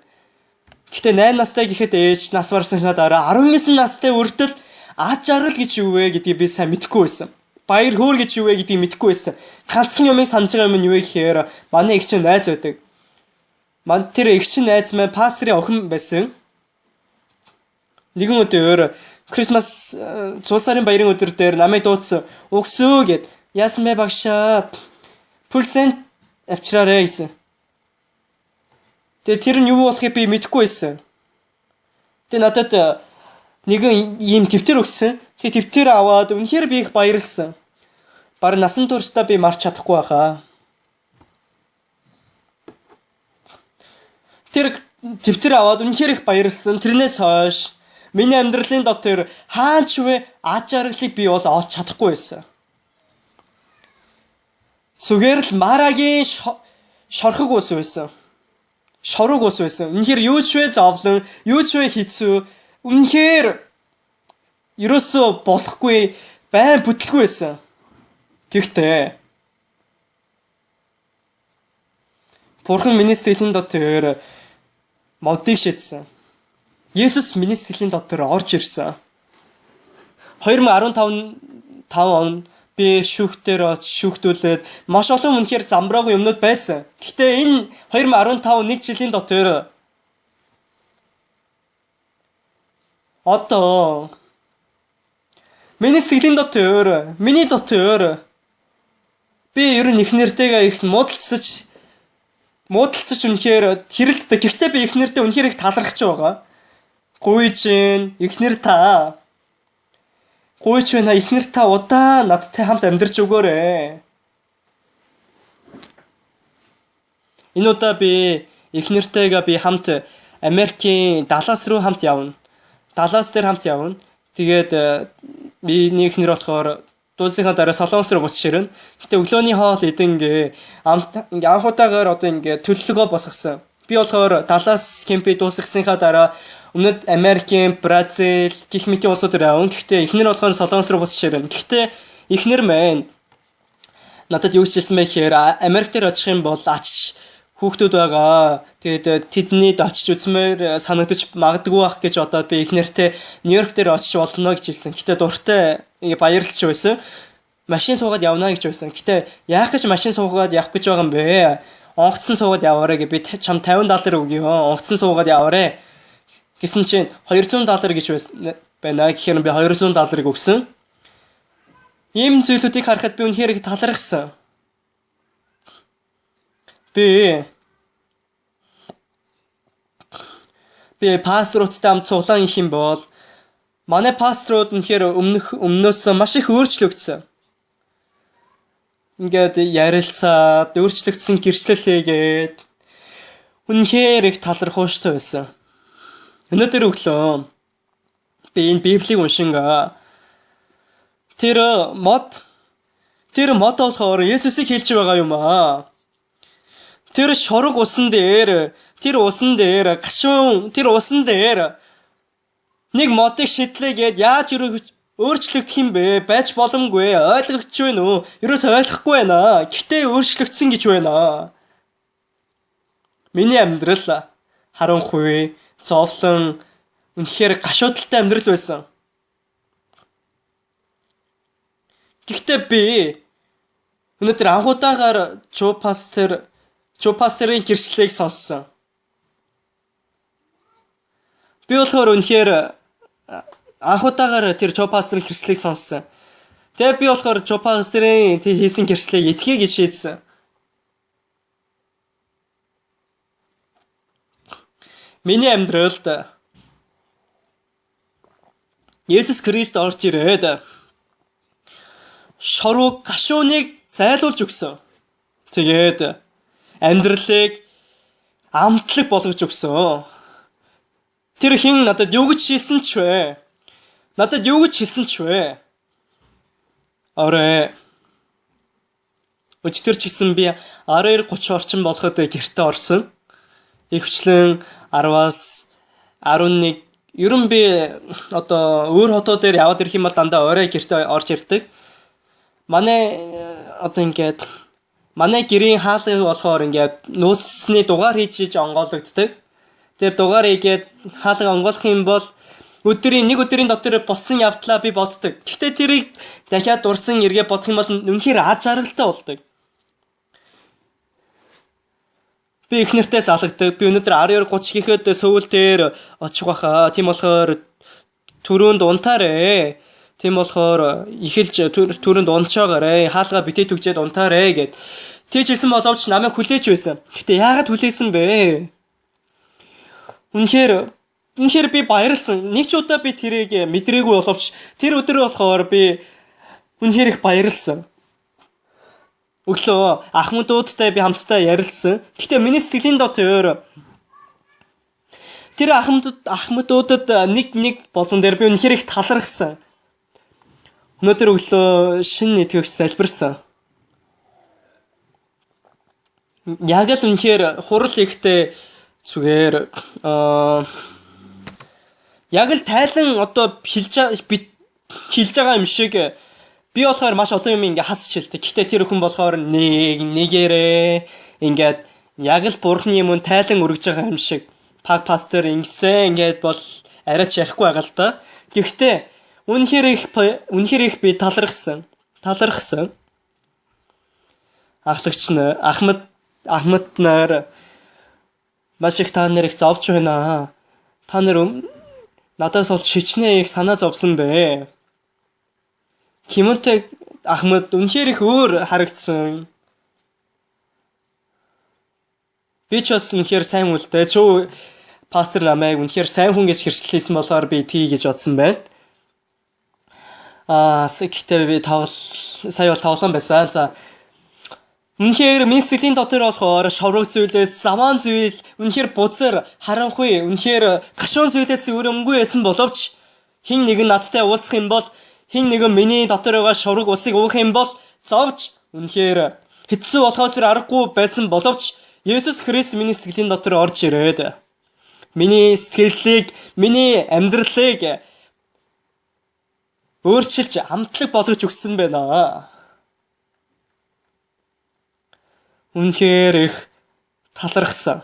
[SPEAKER 4] Гэхдээ 8 настай гэхэд ээж нас барсныхаа дараа 19 настай үртэл аз жаргал гэж юу вэ гэдгийг би сайн мэдэхгүй байсан. Баяр хөөр гэж юу вэ гэдгийг мэдэхгүй байсан. Ганцхан юмыг санаж байгаа юм нь юу вэ гэхээр манай эгч найз байдаг. Ман тэр эгч найз маань пастрын охин байсан. Нэгэн өдөр Крисмас зул сарын баярын өдөр дээр намайг дуудсан. Угсөө гэд. Яасан бэ багшаа? Пульсент авчираарэ гэсэн. Тэгээ тэр нь юу болохыг би мэдэхгүй байсан. Тэгээ надад нэгэн ийм тэмдэгт өгсөн. Тэгээ тэмдэгт аваад үнэхээр би их баярлсан. Бараг насан туршдаа би марч чадахгүй байхаа. Тэр тэмдэгт аваад үнэхээр их баярлсан. Тэрнээс хойш миний амьдралын дотор хаач вэ аз жаргалыг би бол олж чадахгүй байсан. Зүгээр л Марагийн шорхог ус байсан. Шорог ус байсан. Үнэхээр юу ч вэ зовлон, юу ч вэ хэцүү. Үнэхээр ерөөсөө болохгүй, байн бүтлгүй байсан. Гэхдээ Бурхан миний сэтгэлийн дотор модыг шидсэн. Есүс миний сэтгэлийн дотор орж ирсэн. 2015 он би шүүхтэр шүүхтүүлээд маш олон үнэхээр замбраагүй юмнууд байсан. Гэхдээ энэ 2015 нэг жилийн дотор одоо миний сэтгэлийн дотор, миний дотор би ер нь их нэртэйгээ их муудалцаж үнэхээр хэрэлддэг. Гэхдээ би их нэртэй үнэхээр их талархаж байгаа. Гуйж гин, эхнэр та. Гуйч байна, эхнэр та удаан надтай хамт амьдарч өгөөрэй. Энэ удаа би эхнэртэйгээ би хамт Америкийн Даллас руу хамт явна. Даллас дээр хамт явна. Тэгээд миний эхнэр болохоор дууссынхаа дараа Солонгос руу буцаж ирнэ. Гэтэ өглөөний хоол идэнгээ ингээ анх удаагаар одоо ингээ төлөвлөгөө босгосон. Би болохоор Даллас кемпийг дуусгасныхаа дараа өмнөд Америкийн, Бразил гэх мэт улсууд руу явна. Гэхдээ эхнэр болохоор Солонгос руу буцаж ирнэ. Гэхдээ эхнэр маань надад юу хэлсэн бэ гэхээр Америк дээр очих юм бол ач Хүүхдүүд байгаа. Тэгээд тэднийд очиж үзмээр санагдаж магадгүй байх гэж бодоод би эхнэртэй Нью-Йорк дээр очиж болно гэж хэлсэн. Гэтэ дуртай ингээ баярлж байсан. Машин суугаад явна гэж байсан. Гэтэ яах гэж машин суугаад явах гэж байгаа юм бэ? Онгоцсон суугаад яваарэ гэж би чам $50 өгье. Онгоцсон суугаад яваарэ. Гэсэн чинь $200 гэж байна. Гэхээр би $200-ыг өгсөн. Ийм зүйлүүдийг харахад би үнэхээр их талархсан. Би пасторуудтай хамт цуглаан их юм бол манай пасторууд үнэхээр өмнөөс маш их өөрчлөгдсөн. Ингээд ярилцаад өөрчлөгдсөн гэрчлэл хийгээд үнэхээр их талархууштай байсан. Өнөөдөр өглөө би энэ Библийг уншингаа. Тэр мод болохоор Есүсийг хэлж байгаа юм аа. Тэр шорог усан дээр, тэр усан дээр гашуун, тэр усан дээр нэг модыг шидлээгээд яаж өөрчлөгдөх юм бэ? Байж боломгүй, ойлгогдож байна уу? Ерөөсөө ойлгохгүй байна. Гэхдээ өөрчлөгдсөн гэж байна. Миний амьдрал харанхуй, зовлон, үнэхээр гашуудалтай амьдрал байсан. Гэхдээ би өнөөдөр анхудаагаар Жо пасторын гэрчлэлийг сонссон. Би болохоор үнэхээр анхудаагаар тэр Жо пасторын гэрчлэлийг сонссон. Тэгээ би болохоор Жо пасторын хийсэн гэрчлэлийг итгэе гэж шийдсэн. Миний амьдралд Есүс Христ орж ирээд шорог гашууныг зайлуулж өгсөн. Тэгээд амьдралыг амтлаг болгож өгсөн. Тэр хэн надад юу гэж хэлсэн ч вэ? Надад юу гэж хэлсэн ч вэ? Орой. Өчигдөр ч гэсэн би 12:30 орчим болоход гэртээ орсон. Ихэвчлэн 10-аас 11 ер нь би одоо өөр хотоо дээр яваад ирэх юм бол дандаа орой гэртээ орж ирдэг. Манай одоо ингээд манай гэрийн хаалга болохоор ингээд нууцны дугаар хийж онгойлгоддог. Тэгээд дугаар хийгээд хаалга онгойлох юм бол нэг өдрийн дотор болсон явдлаа би боддог. Гэхдээ тэрийг дахиад дурсан эргээ бодох юм бол үнэхээр аз жаргалтай болдог. Би их нэртэй залгадаг. Би өнөөдөр 12:30 гэхэд Сөүл дээр очих байхаа. Тийм болохоор түрүүнд унтаарэ. Тийм болохоор эхэлж түрүүнд унчаагаарэ. Хаалга битээ түгжээд унтаарэ гэд. Тэгж хэлсэн боловч намайг хүлээж байсан. Гэтэ яагаад хүлээсэн бэ? Үнэхээр би баярлсан. Нэг ч удаа би тэрийг мэдрээгүй боловч тэр өдөр болохоор би үнэхээр их баярлсан. Өглөө ахмадуудтай би хамтдаа ярилцсан. Гэхдээ миний сэтгэлийн дотор тэр ахмадуудад нэг болгон дээр би үнэхээр их талархсан. Өнөөдөр өглөө шинэ итгэгч залбирсан. Яг л үнэхээр хурал ихтэй зүгээр яг л тайлан одоо хэлж байгаа юм шиг би болохоор маш олон юм ингээ хасч хэлдэг. Гэхдээ тэр хүн болохоор нэгээрээ ингээд яг л бурхны юм тайлан өргөж байгаа юм шиг паг пастор ингэсэн ингээд бол арай ч ярихгүй байгаа л да. Гэхдээ үнэхээр их би талархсан. Талархсан. Ахлагч нар Ахмад нар маш их та нар их зовж байна. Та нар надаас олж хичнээн их санаа зовсон бэ. Тимоте Ахмад үнэхээр их өөр харагдсан. Би ч бас үнэхээр сайн үлдээ. Чүү пастор намайг үнэхээр сайн хүн гэж хэрчлээсэн болохоор би тгий гэж бодсон байна. Гэхдээ би сая бол тоглоом байсан. За үнэхээр минь сэтгэлийн дотор болохоор шоврог зүйлээс, замаан зүйл, үнэхээр бузар, харанхуй, үнэхээр гашуун зүйлээс өөр юмгүй байсан боловч хэн нэгэн надтай уулзах юм бол, хэн нэгэн миний дотор байгаа шоврог усыг уух юм бол зовж үнэхээр хэцүү болохоос аргагүй байсан боловч Есүс Христ миний сэтгэлийн дотор орж ирээд миний сэтгэлийг, миний амьдралыг өөрчилж амтлаг болгож өгсөн байна. Үнэхээр их талархсан.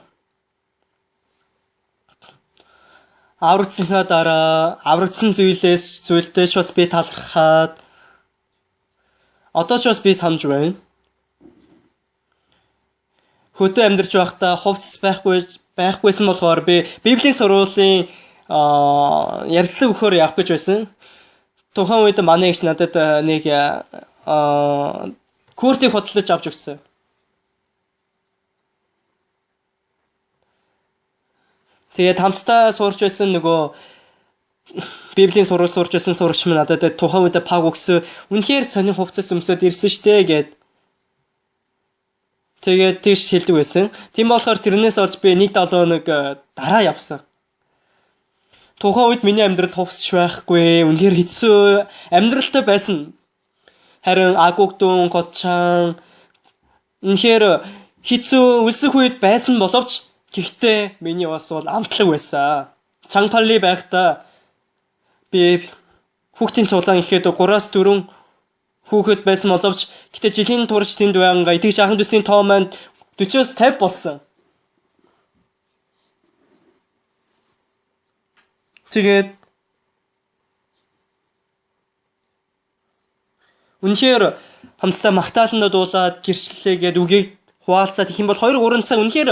[SPEAKER 4] Аврагдсанхаа дараа аврагдсан зүйлээс зүйлдээ ч бас би талархаад одоо ч бас би санаж байна. Хөдөө амьдарч байхдаа хувцас байхгүйсэн болохоор би Библийн сургуулийн ярилцлага өгөхөөр явах гэж байсан. Тухайн үед манай эгч надад нэг куртыг худалдаж авч өгсөн. Тэгээд хамтдаа сурч байсан нөгөө Библийн сургууль сурч байсан сурагч минь надад тухайн үед паг өгсөн. Үнэхээр сонин хувцас өмсөд ирсэн штэ гэд. Тэгээд тийш хэлдэг байсан. Тийм болохоор тэрнээс олж би 1-7 хоног дараа явсан. Тухайн үед миний амьдрал хувцас байхгүй, үнэхээр хэцүү амьдралтай байсан. Харин Агугдун, Готчан үнэхээр хэцүү өлсөх үед байсан боловч гэхдээ миний бас бол амтлаг байсан. Чангпалли байхдаа би хүүхдийн цуглаан ихэд 3-4 хүүхэд байсан боловч гэхдээ жилийн турш тэнд байнга итгэж ахын төслийн тоо маань 40-50 болсон. Тэгээд үнэхээр хамтдаа магтааландаа дуулаад гэрчлэлээгээд үгийг хуваалцаад их юм бол 2-3 цаг үнэхээр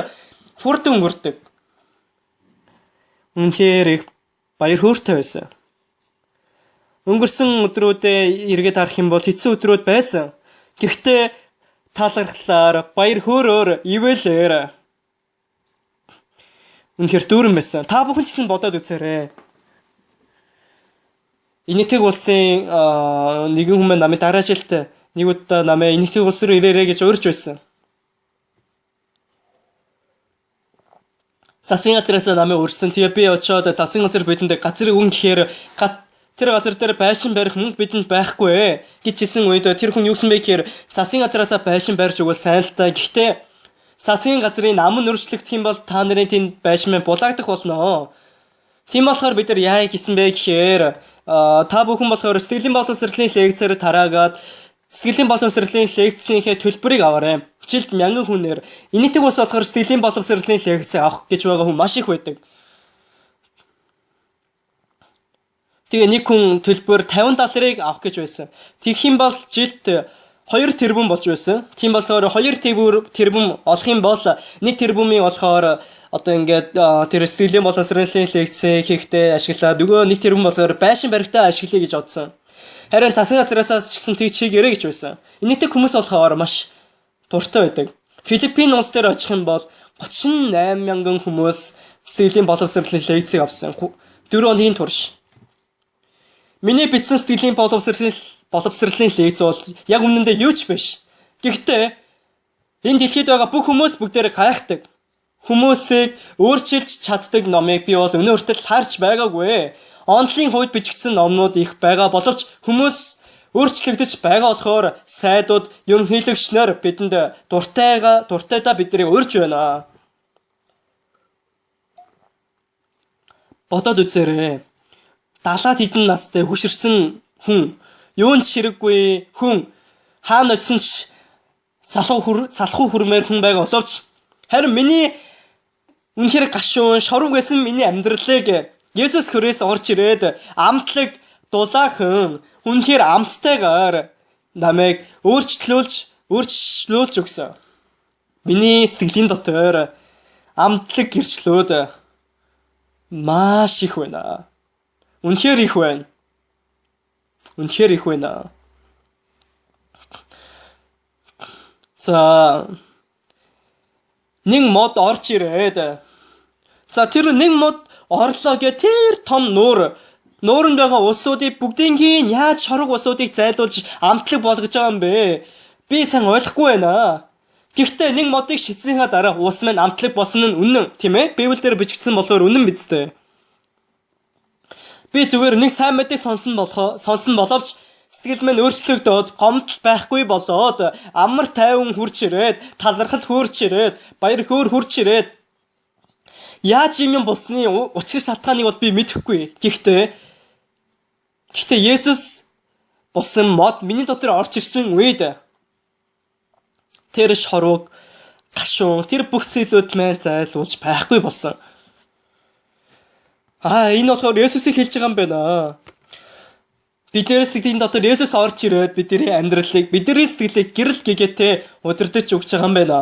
[SPEAKER 4] хурдан өнгөрдөг. Үнэхээр их баяр хөөртэй байсан. Өнгөрсөн өдрүүдээ эргээд харах юм бол хэцүү өдрүүд байсан. Гэхдээ талархлаар, баяр хөөрөөр, ивэлээр үнэхээр дүүрэн байсан. Та бүхэн ч гэсэн бодоод үзээрэй. Энэтхэг улсын нэгэн хүмүүс намайг дараа жилд нэг удаа намайг Энэтхэг улс руу ирээрэй гэж урьж байсан. Засгийн газраас намайг урьсан. Тэгээ би очиод засгийн газар бидэнд газрыг өгнө гэхээр тэр газар дээр байшин барих мөнгө бидэнд байхгүй гэж хэлсэн үед тэр хүн юу гэсэн бэ гэхээр засгийн газраасаа байшин барьж өгвөл сайн л та. Гэхдээ засгийн газрын нам нь өөрчлөгдөх юм бол та нарын тэнд байшин маань булаагдах болно. Тийм болохоор бид нар яа гэсэн бэ гэхээр та бүхэн болохоор сэтгэлийн боловсролын лекцээр тараагаад сэтгэлийн боловсролын лекцийнхээ төлбөрийг аваарай. Жилд 1000 хүнээр Энэтхэг улс болохоор сэтгэлийн боловсролын лекц авах гэж байгаа хүн маш их байдаг. Тэгээ нэг хүн төлбөр $50 авах гэж байсан. Тэгэх юм бол жилд 2 тэрбум болж байсан. Тийм болохоор 2 тэрбум олох юм бол 1 тэрбумын болохоор одоо ингээд тэр сэтгэлийн боловсролын лекц хийхдээ ашиглаад нөгөө 1 тэрбум болохоор байшин барихтаа ашиглая гэж бодсон. Харин засгийн газраас ч гэсэн тэгж хийгэрэй гэж байсан. Энэтхэг хүмүүс болохоор маш дуртай байдаг. Филиппин улс дээр очих юм бол 38,000 хүмүүс сэтгэлийн боловсролын лекцийг авсан. 4 хоногийн турш. Миний бичсэн сэтгэлийн боловсролын лекц бол яг үнэндээ юу ч биш. Гэхдээ энэ дэлхийд байгаа бүх хүмүүс бүгдээр гайхдаг. Хүмүүсийг өөрчилж чаддаг номыг би бол өнөө хүртэл харж байгаагүй. Онлын хувьд бичигдсэн номнууд их байгаа боловч хүмүүс өөрчлөгдөж байгаа болохоор сайдууд, ерөнхийлөгч нар бидэнд дуртайдаа биднийг урьж байна. Бодоод үзээрэй. 70 хэдэн настай хөшөрсөн хүн, юунд ширэггүй хүн, хаана очисон ч залхуу хүрмээр хүн байгаа боловч харин миний үнэхээр гашуун шорвог байсан миний амьдралыг Есүс Христ орж ирээд амтлаг дулаахан үнэхээр амттайгаар намайг өөрчлүүлж өгсөн. Миний сэтгэлийн дотор амтлаг гэрчлүүд маш их байна. Үнэхээр их байна. Үнэхээр их байна. За нэг мод орж ирээд за тэр нэг мод орлоо гэ тэр том нууранд байгаа улсуудыг бүгдийнгийн яаж шорог улсуудыг зайлуулж амтлаг болгож байгаа юм бэ? Би сайн ойлгохгүй байна. Гэхдээ нэг модыг шидсэнийхаа дараа улс маань амтлаг болсон нь үнэн, тийм ээ? Библиэлд бичигдсэн болохоор үнэн биз дээ. Би зүгээр нэг сайн мэдээг сонсон боловч сэтгэл минь өөрчлөгдөөд гомдол байхгүй болоод амар тайван хурж ирээд талархал хөөрч ирээд баяр хөөр хурж ирээд яаж юм болсны учир шалтгааныг бол би мэдэхгүй. Гэхдээ Есүс болсон мод миний дотор орж ирсэн үед тэр шорвог гашуун тэр бүх зүйлүүд маань зайлуулж байхгүй болсон. Энэ болохоор Есүсийг хэлж байгаа юм байна. Бидний сэтгэлийн дотор Есүс орж ирээд бидний амьдралыг, бидний сэтгэлийг гэрэл гэгээтэй удирдах өгч байгаа юм байна.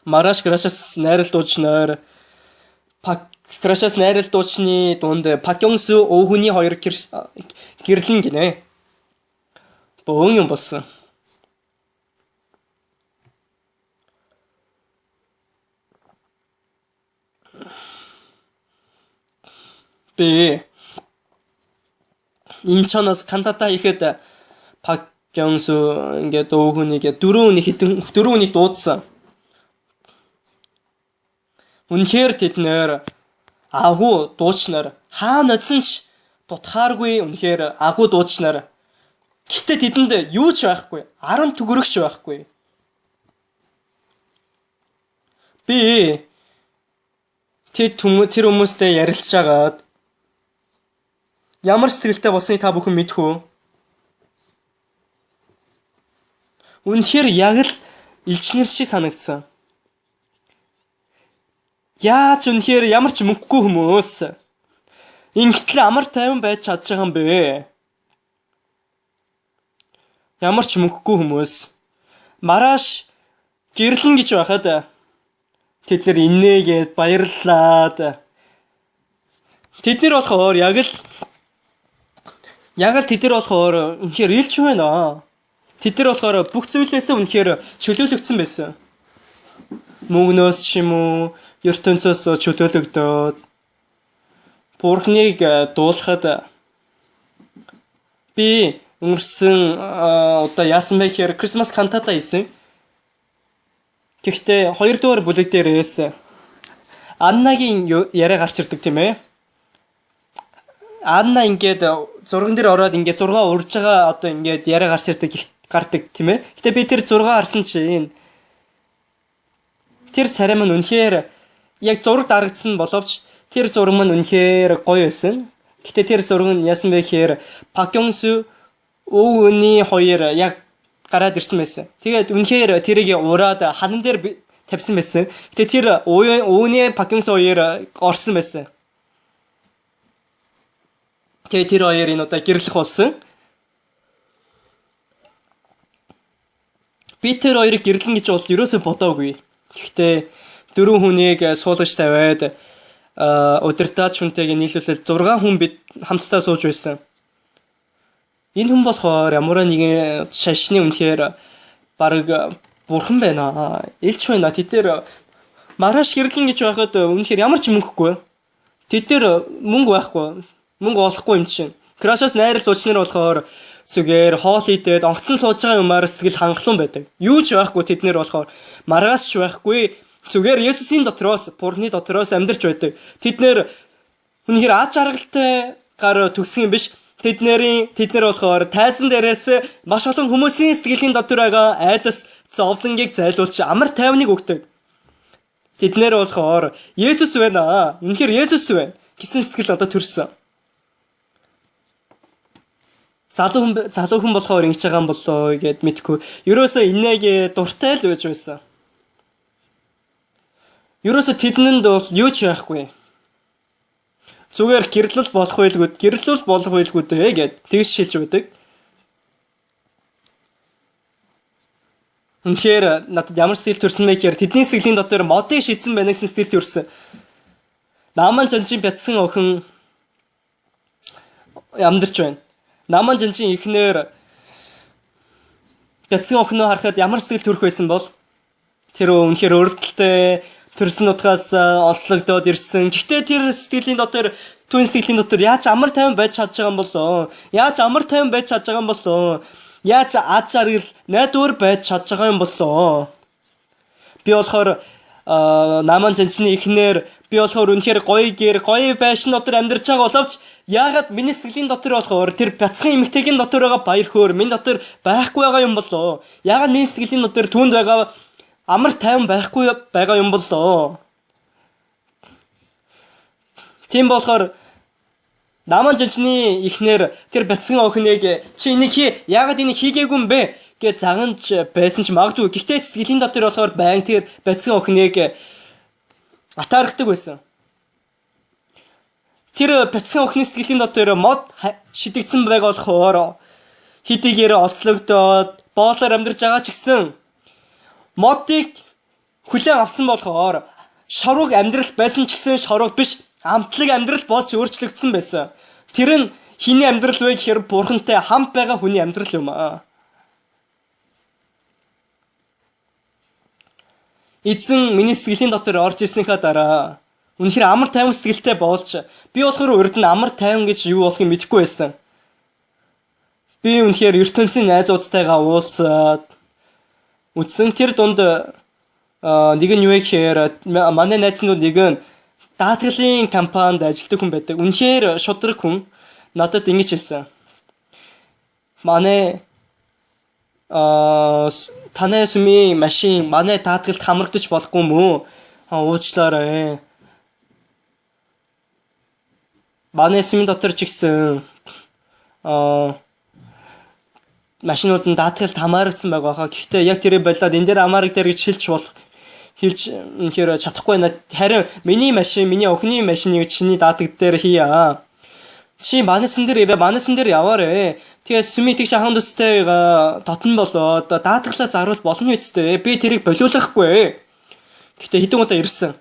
[SPEAKER 4] Мараш Крашас найрал дуучнаар Пак Крашас найрал дуучны дунд Пак Ёнсу өвхөний хоёр гэрлэн гинэ. Бөөн юм болсон. Би Инчоноос Кантата ихэд Пак Ёнсу ингээд өвхөнийг дөрөв хүний хитэн дөрөв хүнийг дуудсан. Үнэхээр тэд нэр агуу дуучнаар хаа ноцсон ч дутхааргүй үнэхээр агуу дуучнаар. Гэтэ тэдэнд юу ч байхгүй, 10 төгрөгч байхгүй. Би тэр хүмүүстэй ярилцж агаад ямар сэтгэлтэй болсныг та бүхэн мэдэх үү? Үнэхээр яг л элчнэр шиг санагдсан. Яаж үнэхээр ямар ч мөнгөгүй хүмүүс ингэтэл амар тайван байж чадж байгаа юм бэ? Ямар ч мөнгөгүй хүмүүс маргааш гэрлэн гэж байхад тэд нэр инээгээд баярлаад тэд нэр болохоор яг л тэд нар болохоор үнэхээр илч байна. Тэд нар болохоор бүх зүйлээсээ үнэхээр чөлөөлөгдсөн байсан. Мөнгнөөс ч юм уу, ертөнцөөс чөлөөлөгдөөд Бурхныг дуулахад би өнгөрсөн удаа яасан бэ гэхээр Christmas кантата хийсэн. Гэхдээ 2 дугаар бүлэг дээрээс Аннагийн яриа гарч ирдэг тийм ээ. Анна ингээд зурган дээр ороод ингээд 6 урж байгаа одоо ингээд яриа гарч ирдэг гардаг тийм ээ. Гэтэ би тэр 6 харсан чинь тэр царай маань үнэхээр яг зураг дарагдсан боловч тэр зураг маань үнэхээр гоё байсан. Гэтэ тэр зураг нь яасан бэ гэхээр Пак Ёнсу өвөний хоёр яг гараад ирсэн байсан. Тэгээд үнэхээр тэрийг ураад ханан дээр тавьсан байсан. Гэтэ тэр өвөний Пак Ёнсу хоёр орсон байсан. Тэгээд тэр хоёр энэ удаа гэрлэх болсон. Би тэр хоёрыг гэрлэн гэж бол ерөөсөө бодоогүй. Гэхдээ дөрвөн хүнийг суулгаж тавиад удирдаач хүнтэйгээ нийлүүлээд 6 хүн бид хамтдаа сууж байсан. Энэ хүн болохоор ямар нэгэн шашны үнэхээр бараг бурхан байна. Элч байна. Тэд тэр маргааш гэрлэн гэж байхад үнэхээр ямар ч мөнгөгүй. Тэд тэр мөнгө байхгүй. Мөнгө олохгүй юм чинь. Крашаас найрал уучнаар болохоор зүгээр хоол идээд онгоцон сууж байгаа юмар сэтгэл хангалуун байдаг. Юу ч байхгүй тэд нэр болохоор маргааш ч байхгүй. Зүгээр Есүсийн дотроос, Бурхны дотроос амьдарч байдаг. Тэд нэр үнэхээр аз жаргалтай гар төгсөн юм биш. Тэд нэр болохоор тайзан дээрээс маш олон хүмүүсийн сэтгэлийн дотор байгаа айдас зовлонгийг зайлуулж амар тайвныг өгдөг. Тэд нэр болохоор Есүс байна. Үнэхээр Есүс байна гэсэн сэтгэл одоо төрсөн. Залуу хүн болохоор ингэж байгаа юм болоо гэд мэдгүй. Ерөөсөө инээгээ дуртай л байж байсан. Ерөөсөө тэднэнд бол юу ч байхгүй. Зүгээр гэрлэл болох байлгүй, гэрлэл болох байлгүй дээ гэд тэгж шилж байдаг. Үнэхээр надад ямар сэтгэл төрсөн бэ гэхээр тэдний сэтгэлийн дотор модыг шидсэн байна гэсэн сэтгэл төрсөн. Наман жанжин бятсан охин амьдарч байна. Наман жанжин эхнэр бяцхан охиноо харахад ямар сэтгэл төрөх байсан бол тэр үнэхээр өрөвдөлтэй төрсөн нутгаас олцлогдоод ирсэн. Гэхдээ тэр сэтгэлийн дотор түүний сэтгэлийн дотор яаж амар тайван байж чадж байгаа юм болоо? Яаж амар тайван байж чадж байгаа юм болоо? Яаж аз жаргал найдвар байж чадж байгаа юм болоо? Би болохоор Наман жанжны эхнэр би болохоор үнэхээр гоё гэр гоё байшин дотор амьдарч байгаа боловч яагаад миний сэтгэлийн дотор болохоор тэр бяцхан эмэгтэйгийн дотор байгаа баяр хөөр минь дотор байхгүй байгаа юм болоо? Яагаад миний сэтгэлийн дотор түүнд байгаа амар тайван байхгүй байгаа юм болоо? Тийм болохоор Наман жанжны эхнэр тэр бяцхан охиныг чи энийг хий яагаад энийг хийгээгүй юм бэ гэж загнаж байсан ч магадгүй. Гэхдээ сэтгэлийн дотор болохоор байн тэр бацхан охиныг атаархдаг байсан. Тэр бацхан охины сэтгэлийн дотор мод шидэгдсэн байгаа болохоор хэдийгээр олцлогдоод боолоор амьдарч байгаа ч гэсэн модыг хүлээн авсан болохоор шорог амьдрал байсан ч гэсэн шорог биш, амтлаг амьдрал болж өөрчлөгдсөн байсан. Тэр нь хэний амьдрал вэ гэхээр бурхантай хамт байгаа хүний амьдрал юм аа. Эзэн миний сэтгэлийн дотор орж ирсэнийхаа дараа үнэхээр амар тайван сэтгэлтэй болж, би болохоор урд нь амар тайван гэж юу болохыг мэдэхгүй байсан. Би үнэхээр ертөнцийн найзуудтайгаа уулзаад үтсэн. Тэр дунд нэг нь юу гэхээр манай найзнууд нэг нь даатгалын компанид ажилладаг хүн байдаг. Үнэхээр шудраг хүн надад ингэж хэлсэн. Манай танай сүмийн машин манай даатгалд хамрагдаж болохгүй мүү? Уучлаарай. Манай сүмийн дотор ч гэсэн машинууд нь даатгалд хамаарагдсан байгаа хаа. Гэхдээ яг тэрийг болоод энэ дээр хамаарагдаар гэж хэлж үнэхээр чадахгүй байна. Харин миний машин, миний охины машиныг чиний даатгал дээр хийе. Чи манай сүм дээр ирээ, манай сүм дээр яваарэ. Тэгээд сүмийн тэгш ахын төстэйгээ дотн болоод даатгалаа заруул болно үсттэй. Би тэрийг болиулахгүй. Гэхдээ хэдэн удаа ирсэн.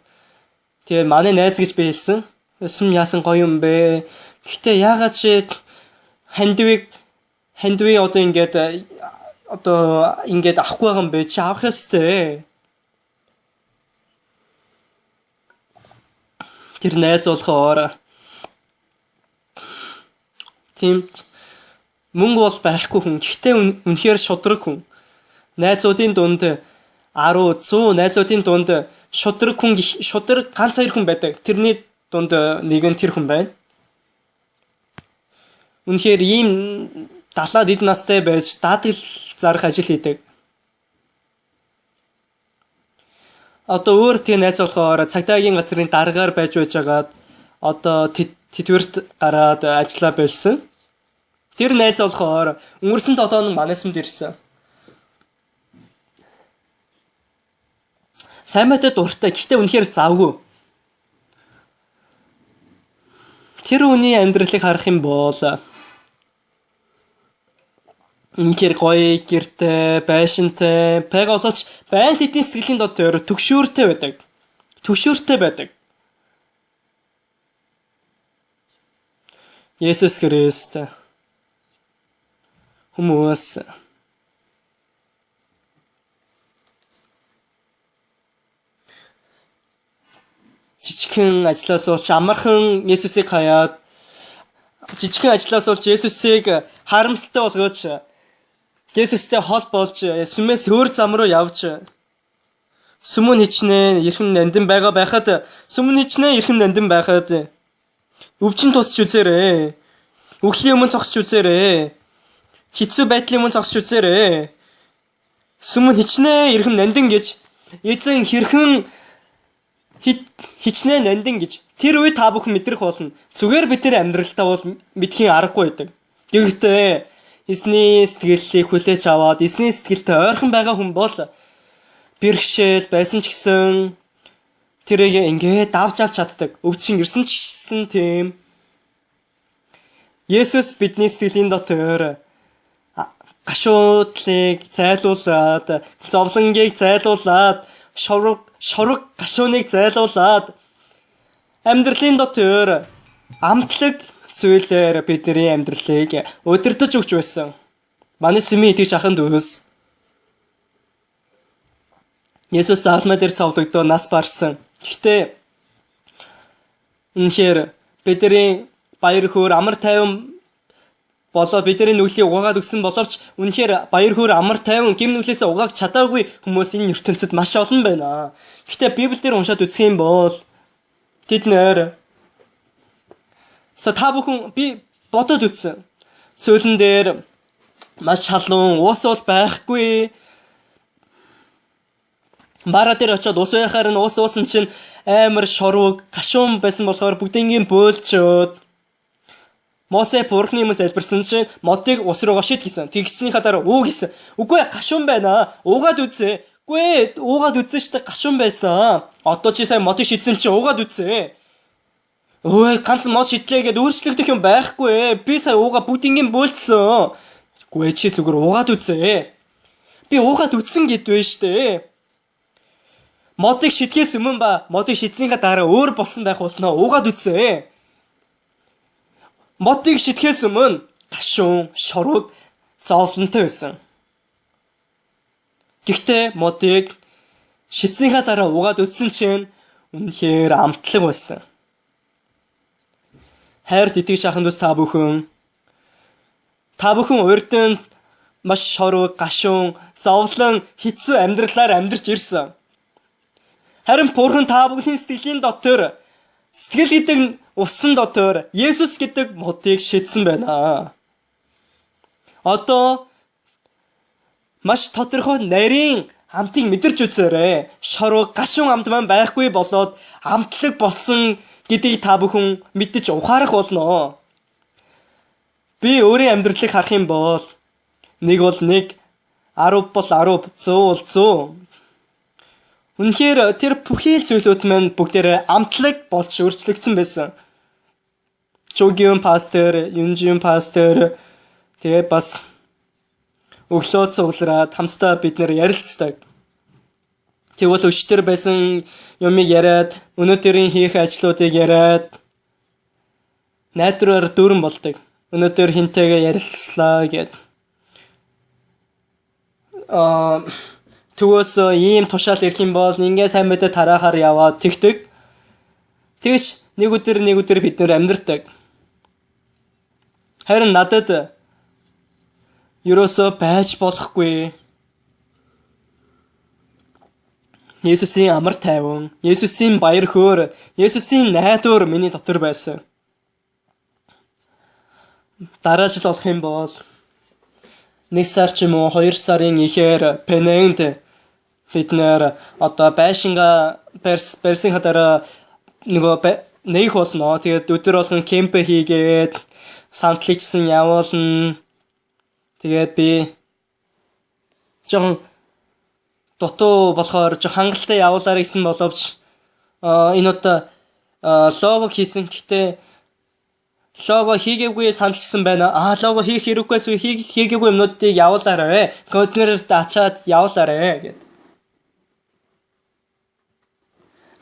[SPEAKER 4] Тэгээд манай найз гэж би хэлсэн. Сүм яасан гоё юм бэ? Гэхдээ яагаад чи хандвиг одоо ингээд авахгүй байгаа юм бэ? Чи авах ёстой. Тэр найз болохоор тийм мөнгө бол байхгүй хүн. Гэхдээ үнэхээр шудраг хүн. Найзуудын дунд 10 100 найзуудын дунд шудраг хүн, шудраг ганц хоёр хүн байдаг. Тэрний дунд нэг нь тэр хүн байна. Үнэхээр ийм 70-аад эд настай байж даатгал зарах ажил хийдэг. Одоо өөр тийм найз болохоор цагдаагийн газрын даргаар байж байжгаад одоо тэтгэврт гараад ажиллаа болсон. Тэр найз болохоор өнгөрсөн 7 хоног манай сүмд ирсэн. Сайн байтай дуртай. Гэхдээ үнэхээр завгүй. Тэр хүний амьдралыг харах юм бол үнэхээр гоё гэртэй, байшинтай, байгаа боловч байн тэдний сэтгэлийн дотор төгшөөртэй байдаг. Төгшөөртэй байдаг. Есүс Христ хүмүүс жижигхэн ажлаас болж амархан Есүсийг хаяад, жижигхэн ажлаас болж Есүсийг харамсалтай болгож, Есүстэй хол болж сүмээс өөр зам руу явж, сүмөн хичнээн эрхэм нандин байгаа байхад, сүмөн хичнээн эрхэм нандин байхад өвчин тусч үзээрэй. Үхлийн өмнө зогсож үзээрэй. Хэцүү байдлын өмнө зогсож үзээрэй. Сүмөн хичнээн эрхэм нандин гэж эзэн хэрхэн хичнээн нандин гэж тэр үе та бүхэн мэдрэх болно. Зүгээр бид тэр амьдралтаа бол мэдхийн аргагүй байдаг. Гэхдээ эзний сэтгэлийг хүлээж аваад эзний сэтгэлтэй ойрхон байгаа хүн бол бэрхшээл байсан ч гэсэн тэрийг ингээд давж авч чаддаг. Өвчин ирсэн ч гэсэн тийм. Есүс бидний сэтгэлийн дотор гашуудлыг зайлуулад, зовлонгийг зайлуулад, шорог гашууныг зайлуулад амьдралын дотор амтлаг зүйлээр бидний амьдралыг удирдах өгч байсан. Манай сүмийн итгэгч ахын дүүс Есүс загалмай дээр цовлогдоо нас барсан. Гэхдээ үнэхээр бидний баяр хөөр амар тайван болоо бидний нүглийг угаагаад өгсөн боловч үнэхээр баяр хөөр амар тайван гэм нүглээсээ угаах чадаагүй хүмүүс энэ ертөнцид маш олон байна. Гэхдээ Библиэлд уншаад үзэх юм бол тэд нэр та бүхэн би бодоод үзсэн. Цөөлөн дээр маш халуун ус бол байхгүй. Бараа дээр очиод ус уяхаар нь ус уусан чинь амар шорвог гашуун байсан болохоор бүгднийг бөөлчөөд Мосе Бурхны өмнө залбирсан чинь модыг ус руугаа шид гэсэн. Тэгснийхаа дараа уу гэсэн. Үгүй ээ, гашуун байна. Уугаад үзье. Үгүй ээ, уугаад үзсэн шүү дээ, гашуун байсан. Одоо чи сайн модыг шидсэн чи уугаад үзье. Өө, ганц мод шидлээ гэд өөрчлөгдөх юм байхгүй ээ. Би сая уугаа бүгднийг бөөлдсөн. Үгүй ээ, чи зүгээр уугаад үзье. Би уугаад үзсэн гэдвэ штэ. Модыг шидхээс өмнө ба модыг шидсэнийхаа дараа өөр болсон байх болно. Уугаад үзье. Модыг шидхээс өмнө гашуун, шорог, зовлонтой байсан. Гэхдээ модыг шидсэнийхаа дараа уугаад үзсэн чинь үнэхээр амтлаг байсан. Хайрт итгэж ахын дүүс та бүхэн урдын маш шорог, гашуун, зовлон, хэцүү амьдралаар амьдарч ирсэн. Харин Бурхан та бүхний сэтгэлийн дотор сэтгэл гэдэг усан дотор Есүс гэдэг модыг шидсэн байна. Одоо маш тодорхой нарийн амтыг мэдэрч үзээрэй. Шорог, гашуун амт маань байхгүй болоод амтлаг болсон гэдгийг та бүхэн мэдэж ухаарах болно. Би өөрийн амьдралыг харах юм бол 1 бол 1, 10 бол 10, 100 бол 100. Үнэхээр тэр бүхий л зүйлүүд маань бүгдээрээ амтлаг болж өөрчлөгдсөн байсан. Чугиун пастор, Юнжин пастор тэгээ бас өглөө цуглараад хамтдаа бид нэр ярилцдаг. Тэгвэл өчтөр байсан юмыг яриад, өнөөдрийн хийх ажлуудыг яриад найдвараар дүүрэн болдог. Өнөөдөр хинтэйгээ ярилцлаа гэд. Төвөөс ийм тушаал ирэх юм бол ингээ сайн мэдээ тараахаар яваад тэгдэг. Тэгж нэг өдөр бид нэр амьдардаг. Харин надад ерөөсөө байж болохгүй. Есүсийн амар тайван, Есүсийн баяр хөөр, Есүсийн найдвар миний дотор байсан. Дараа жил болох юм бол 1 сар ч юм уу 2 сарын ихээр Пенэнд бид нэр одоо байшингаа барьсныхаа дараа нөгөө нээх болно. Тэгээд өдөр болгон кемп хийгээд самтлагчсан явуулна. Тэгээд би жоохон дутуу болохоор жоохон хангалттай явуулаарай гэсэн боловч энэ удаа лого хийсэн. Гэхдээ лого хийгээгүй саналжсан байна. Лого хийх хэрэггүй зүйл хийгээгүй юмнуудыг явуулаарай. Контейнерт ачаад явуулаарай гэд.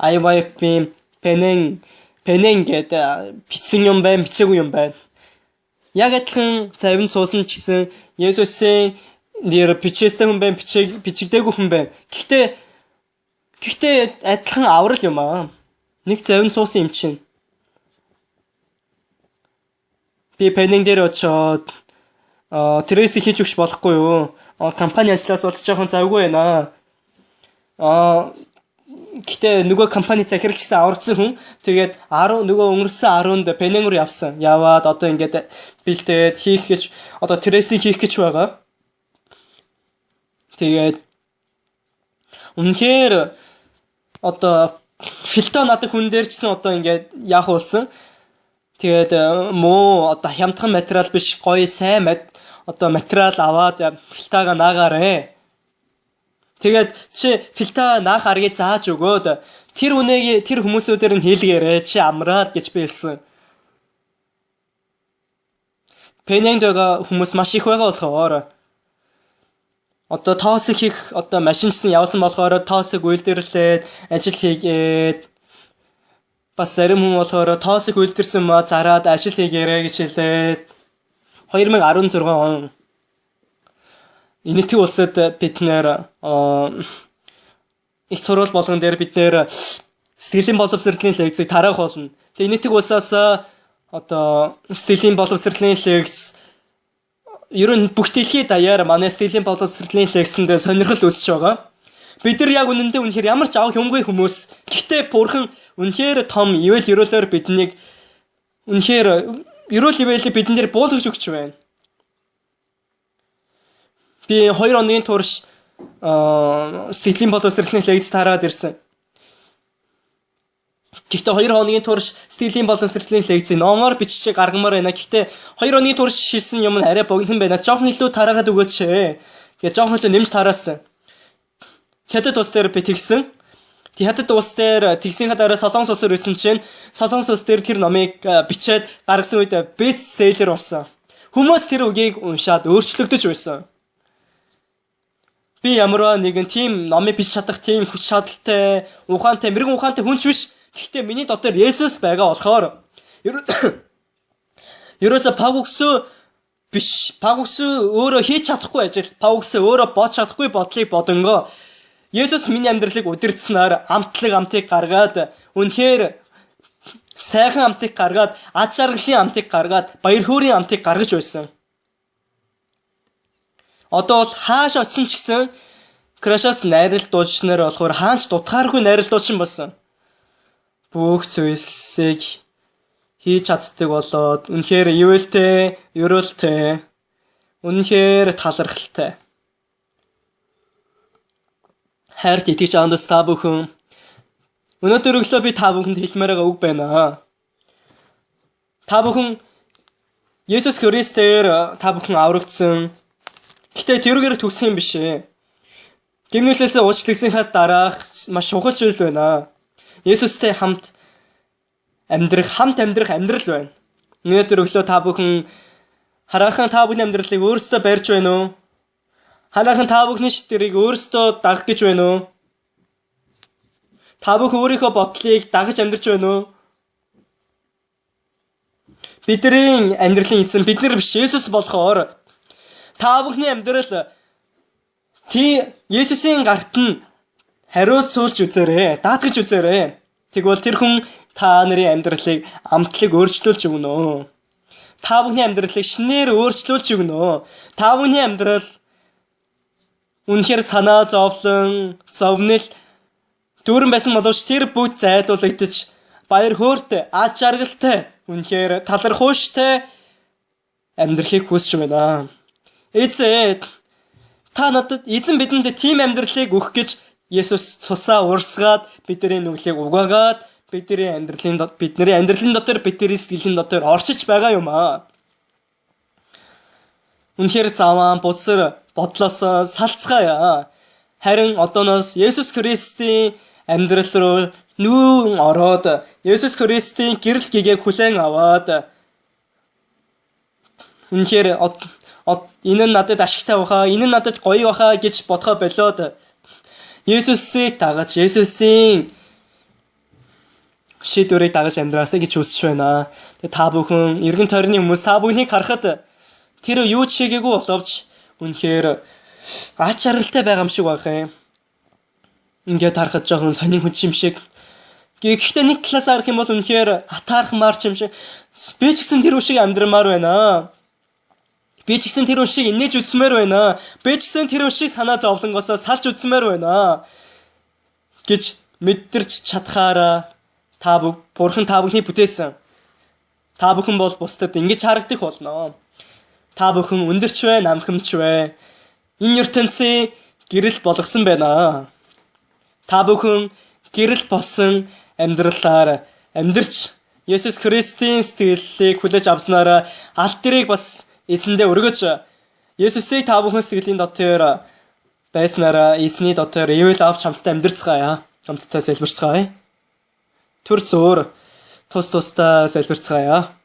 [SPEAKER 4] IYP Пенэн гэдэг бичсэн юм байна, бичээгүй юм байна. Яг адилхан завин суусан ч гэсэн Есүсийн нэр бичээстэй хүн байна, бичигдээгүй хүн байна. Гэхдээ адилхан аврал юм аа. Нэг завин суусан юм чинь. Би Пенэн дээр очоод трейс хийж өгч болохгүй юу? Компани ажлаас болж жоохон завгүй байна. Гэтэ нөгөө компани захиралч гэсэн аварсан хүн тэгээд 10 нөгөө өнгөрсөн 10-нд Пенэн руу явсан. Яваад одоо ингээд бэлдээд хийх гэж одоо трейсинг хийх гэж байгаа. Тэгээд үнэхээр одоо филто надад хүн дээр ч гэсэн одоо ингээд яах болсон. Тэгээд муу одоо хямдхан материал биш гоё сайн одоо материал аваад филтаага наагаарэ. Тэгээд чи филта наах аргыг зааж өгөөд тэр үнэгийг тэр хүмүүсүүдээр нь хийлгээрэй чи амраад гэж би хэлсэн. Пенэнд байгаа хүмүүс маш их байгаа болохоор одоо тоосог хийх одоо машин гэсэн явсан болохоор тоосог үйлдвэрлээд ажил хийгээд бас зарим хүн болохоор тоосог үйлдвэрсэн ма зараад ажил хийгээрэй гэж хэлээд 2016 он Энэтхэг улсад бид нэр их сурвал болгон дээр бид нэр сэтгэлийн боловсролын лекцийг тараах болно. Тэгээ Энэтхэг улсаас одоо сэтгэлийн боловсролын лекц ер нь бүх дэлхийд даяар манай сэтгэлийн боловсролын лекцэнд сонирхол үүсэж байгаа. Бид нар яг үнэндээ үнэхээр ямар ч авах юмгүй хүмүүс. Гэхдээ Бурхан үнэхээр том ивэл ерөөлөөр биднийг үнэхээр ерөөл ивэлийг бидэн дээр буулгаж өгч байна. Би 2 хоногийн турш сэтгэлийн боловсролын лекц тараад ирсэн. Гэхдээ 2 хоногийн турш сэтгэлийн болон сэргэлтийн лекцийг номоор бичиж гаргамаар байна. Гэхдээ 2 хоногийн турш шилсэн юм нь арай богинохон байна. Жоохон илүү тараагаад өгөөч. Тэгээ жоохон илүү нэмж тараасан. Хятад улс дээр би тэгсэн. Тэг хятад улс дээр тэгсийнхаа дараа Солонгос улс руу ирсэн чинь Солонгос улс дээр тэр номыг бичээд гаргасан үед бестселлер болсон. Хүмүүс тэр үгийг уншаад өөрчлөгдөж байсан. Би ямарваа нэгэн тийм номыг бичиж чадах тийм хүч чадалтай, ухаантай, мэрэгэн ухаантай хүн ч биш. Гэхдээ миний дотор Есүс байгаа болохоор ерөөсө паг өгсөө биш, паг өгсөө өөрөө хийж чадахгүй ажил, паг өгсөө өөрөө бодж чадахгүй бодлыг бодонгоо Есүс миний амьдралыг удирдсанаар амтлаг амтыг гаргаад үнэхээр сайхан амтыг гаргаад ад жаргалын амтыг гаргаад баяр хөөрийн амтыг гаргаж байсан. Одоо бол хааш очисон ч гэсэн Крашаас найрал дуучин нар болохоор хаанч дутгааргүй найрал дуучин болсон. Бүх зүйлсийг хийж чаддаг болоод үнэхээр ивэлтэй, ерөөлтэй, үнэхээр талархалтай. Хайрт итгэж андас та бүхэн өнөөдөр өглөө би та бүхэнд хэлмээр байгаа үг байна. Та бүхэн Есүс Христээр та бүхэн аврагдсан. Гэхдээ тэрүүгээр төгсөх юм биш ээ. Гэмнүлээсээ уучлагдсанхаа дараах маш чухал зүйл байна. Есүстэй хамт амьдрах, хамт амьдрах амьдрал байна. Өнөөдөр өглөө та бүхэн хараахан та бүхний амьдралыг өөрсдөө барьж байна уу? Хараахан та бүхний шийдвэрийг өөрсдөө дагах гэж байна уу? Та бүхэн өөрийнхөө бодлыг дагаж амьдарч байна уу? Бидний амьдралын эзэн бид нар биш, Есүс болохоор та бүхний амьдрал тий Есүсийн гарт нь хариуцуулж үзээрэй, даатгаж үзээрэй. Тэгвэл тэр хүн та нарын амьдралыг амтлаг өөрчлүүлж өгнө. Та бүхний амьдралыг шинээр өөрчлүүлж өгнө. Та бүхний амьдрал үнэхээр санаа зовлон, зовнил дүүрэн байсан боловч тэр бүгд зайлуулагдаж баяр хөөртэй, ад жаргалтай, үнэхээр талархууштай амьдрахыг хүсэж байна. Эзэн та надад, эзэн бидэнд тийм амьдралыг өгөх гэж Есүс цусаа урсгаад бидний нүглийг угаагаад бидний амьдралын бидний амьдралын дотор бидний сэтгэлийн дотор орчиж байгаа юм аа. Үнэхээр заваан бузар бодлоос салцгаая. Харин одооноос Есүс Христийн амьдрал руу нүүн ороод Есүс Христийн гэрэл гэгээг хүлээн аваад үнэхээр энэ нь надад ашигтай баха, энэ нь надад гоё баха гэж бодхоо болиод Есүсийг дагаж, Есүсийн шийдвэрийг дагаж амьдраасай гэж хүсэж байна. Тэгээ та бүхэн эргэн тойрны хүмүүс та бүхнийг харахад тэр юу ч хийгээгүй боловч үнэхээр ач жаргалтай байгаа юм шиг байх юм. Ингээд харахад жоохон сонин хүн юм шиг. Гэхдээ нэг талаас харах юм бол үнэхээр атаархмаар ч юм шиг. Би ч гэсэн тэр хүн шиг амьдрмаар байна. Би ч гэсэн тэр хүн шиг инээж үзмээр байна. Би ч гэсэн тэр хүн шиг санаа зовлонгоосоо салж үзмээр байна гэж мэдэрч чадхаараа та бурхан та бүхний бүтээсэн. Та бүхэн бол бусдад ингэж харагдах болно. Та бүхэн өндөрч вэ, намхамч вэ. Энэ ертөнцийн гэрэл болгосон байна. Та бүхэн гэрэл болсон амьдралаар амьдрч Есүс Христийн сэтгэлийг хүлээж авснараа алдрыг бас эзэндээ өргөж Есүсийг та бүхэн сэтгэлийн дотор байснараа эзний дотор ивэл авч хамтдаа амьдарцгаая. Хамтдаа залбирцгаая. Төр зөөр тус тусдаа залбирцгаая.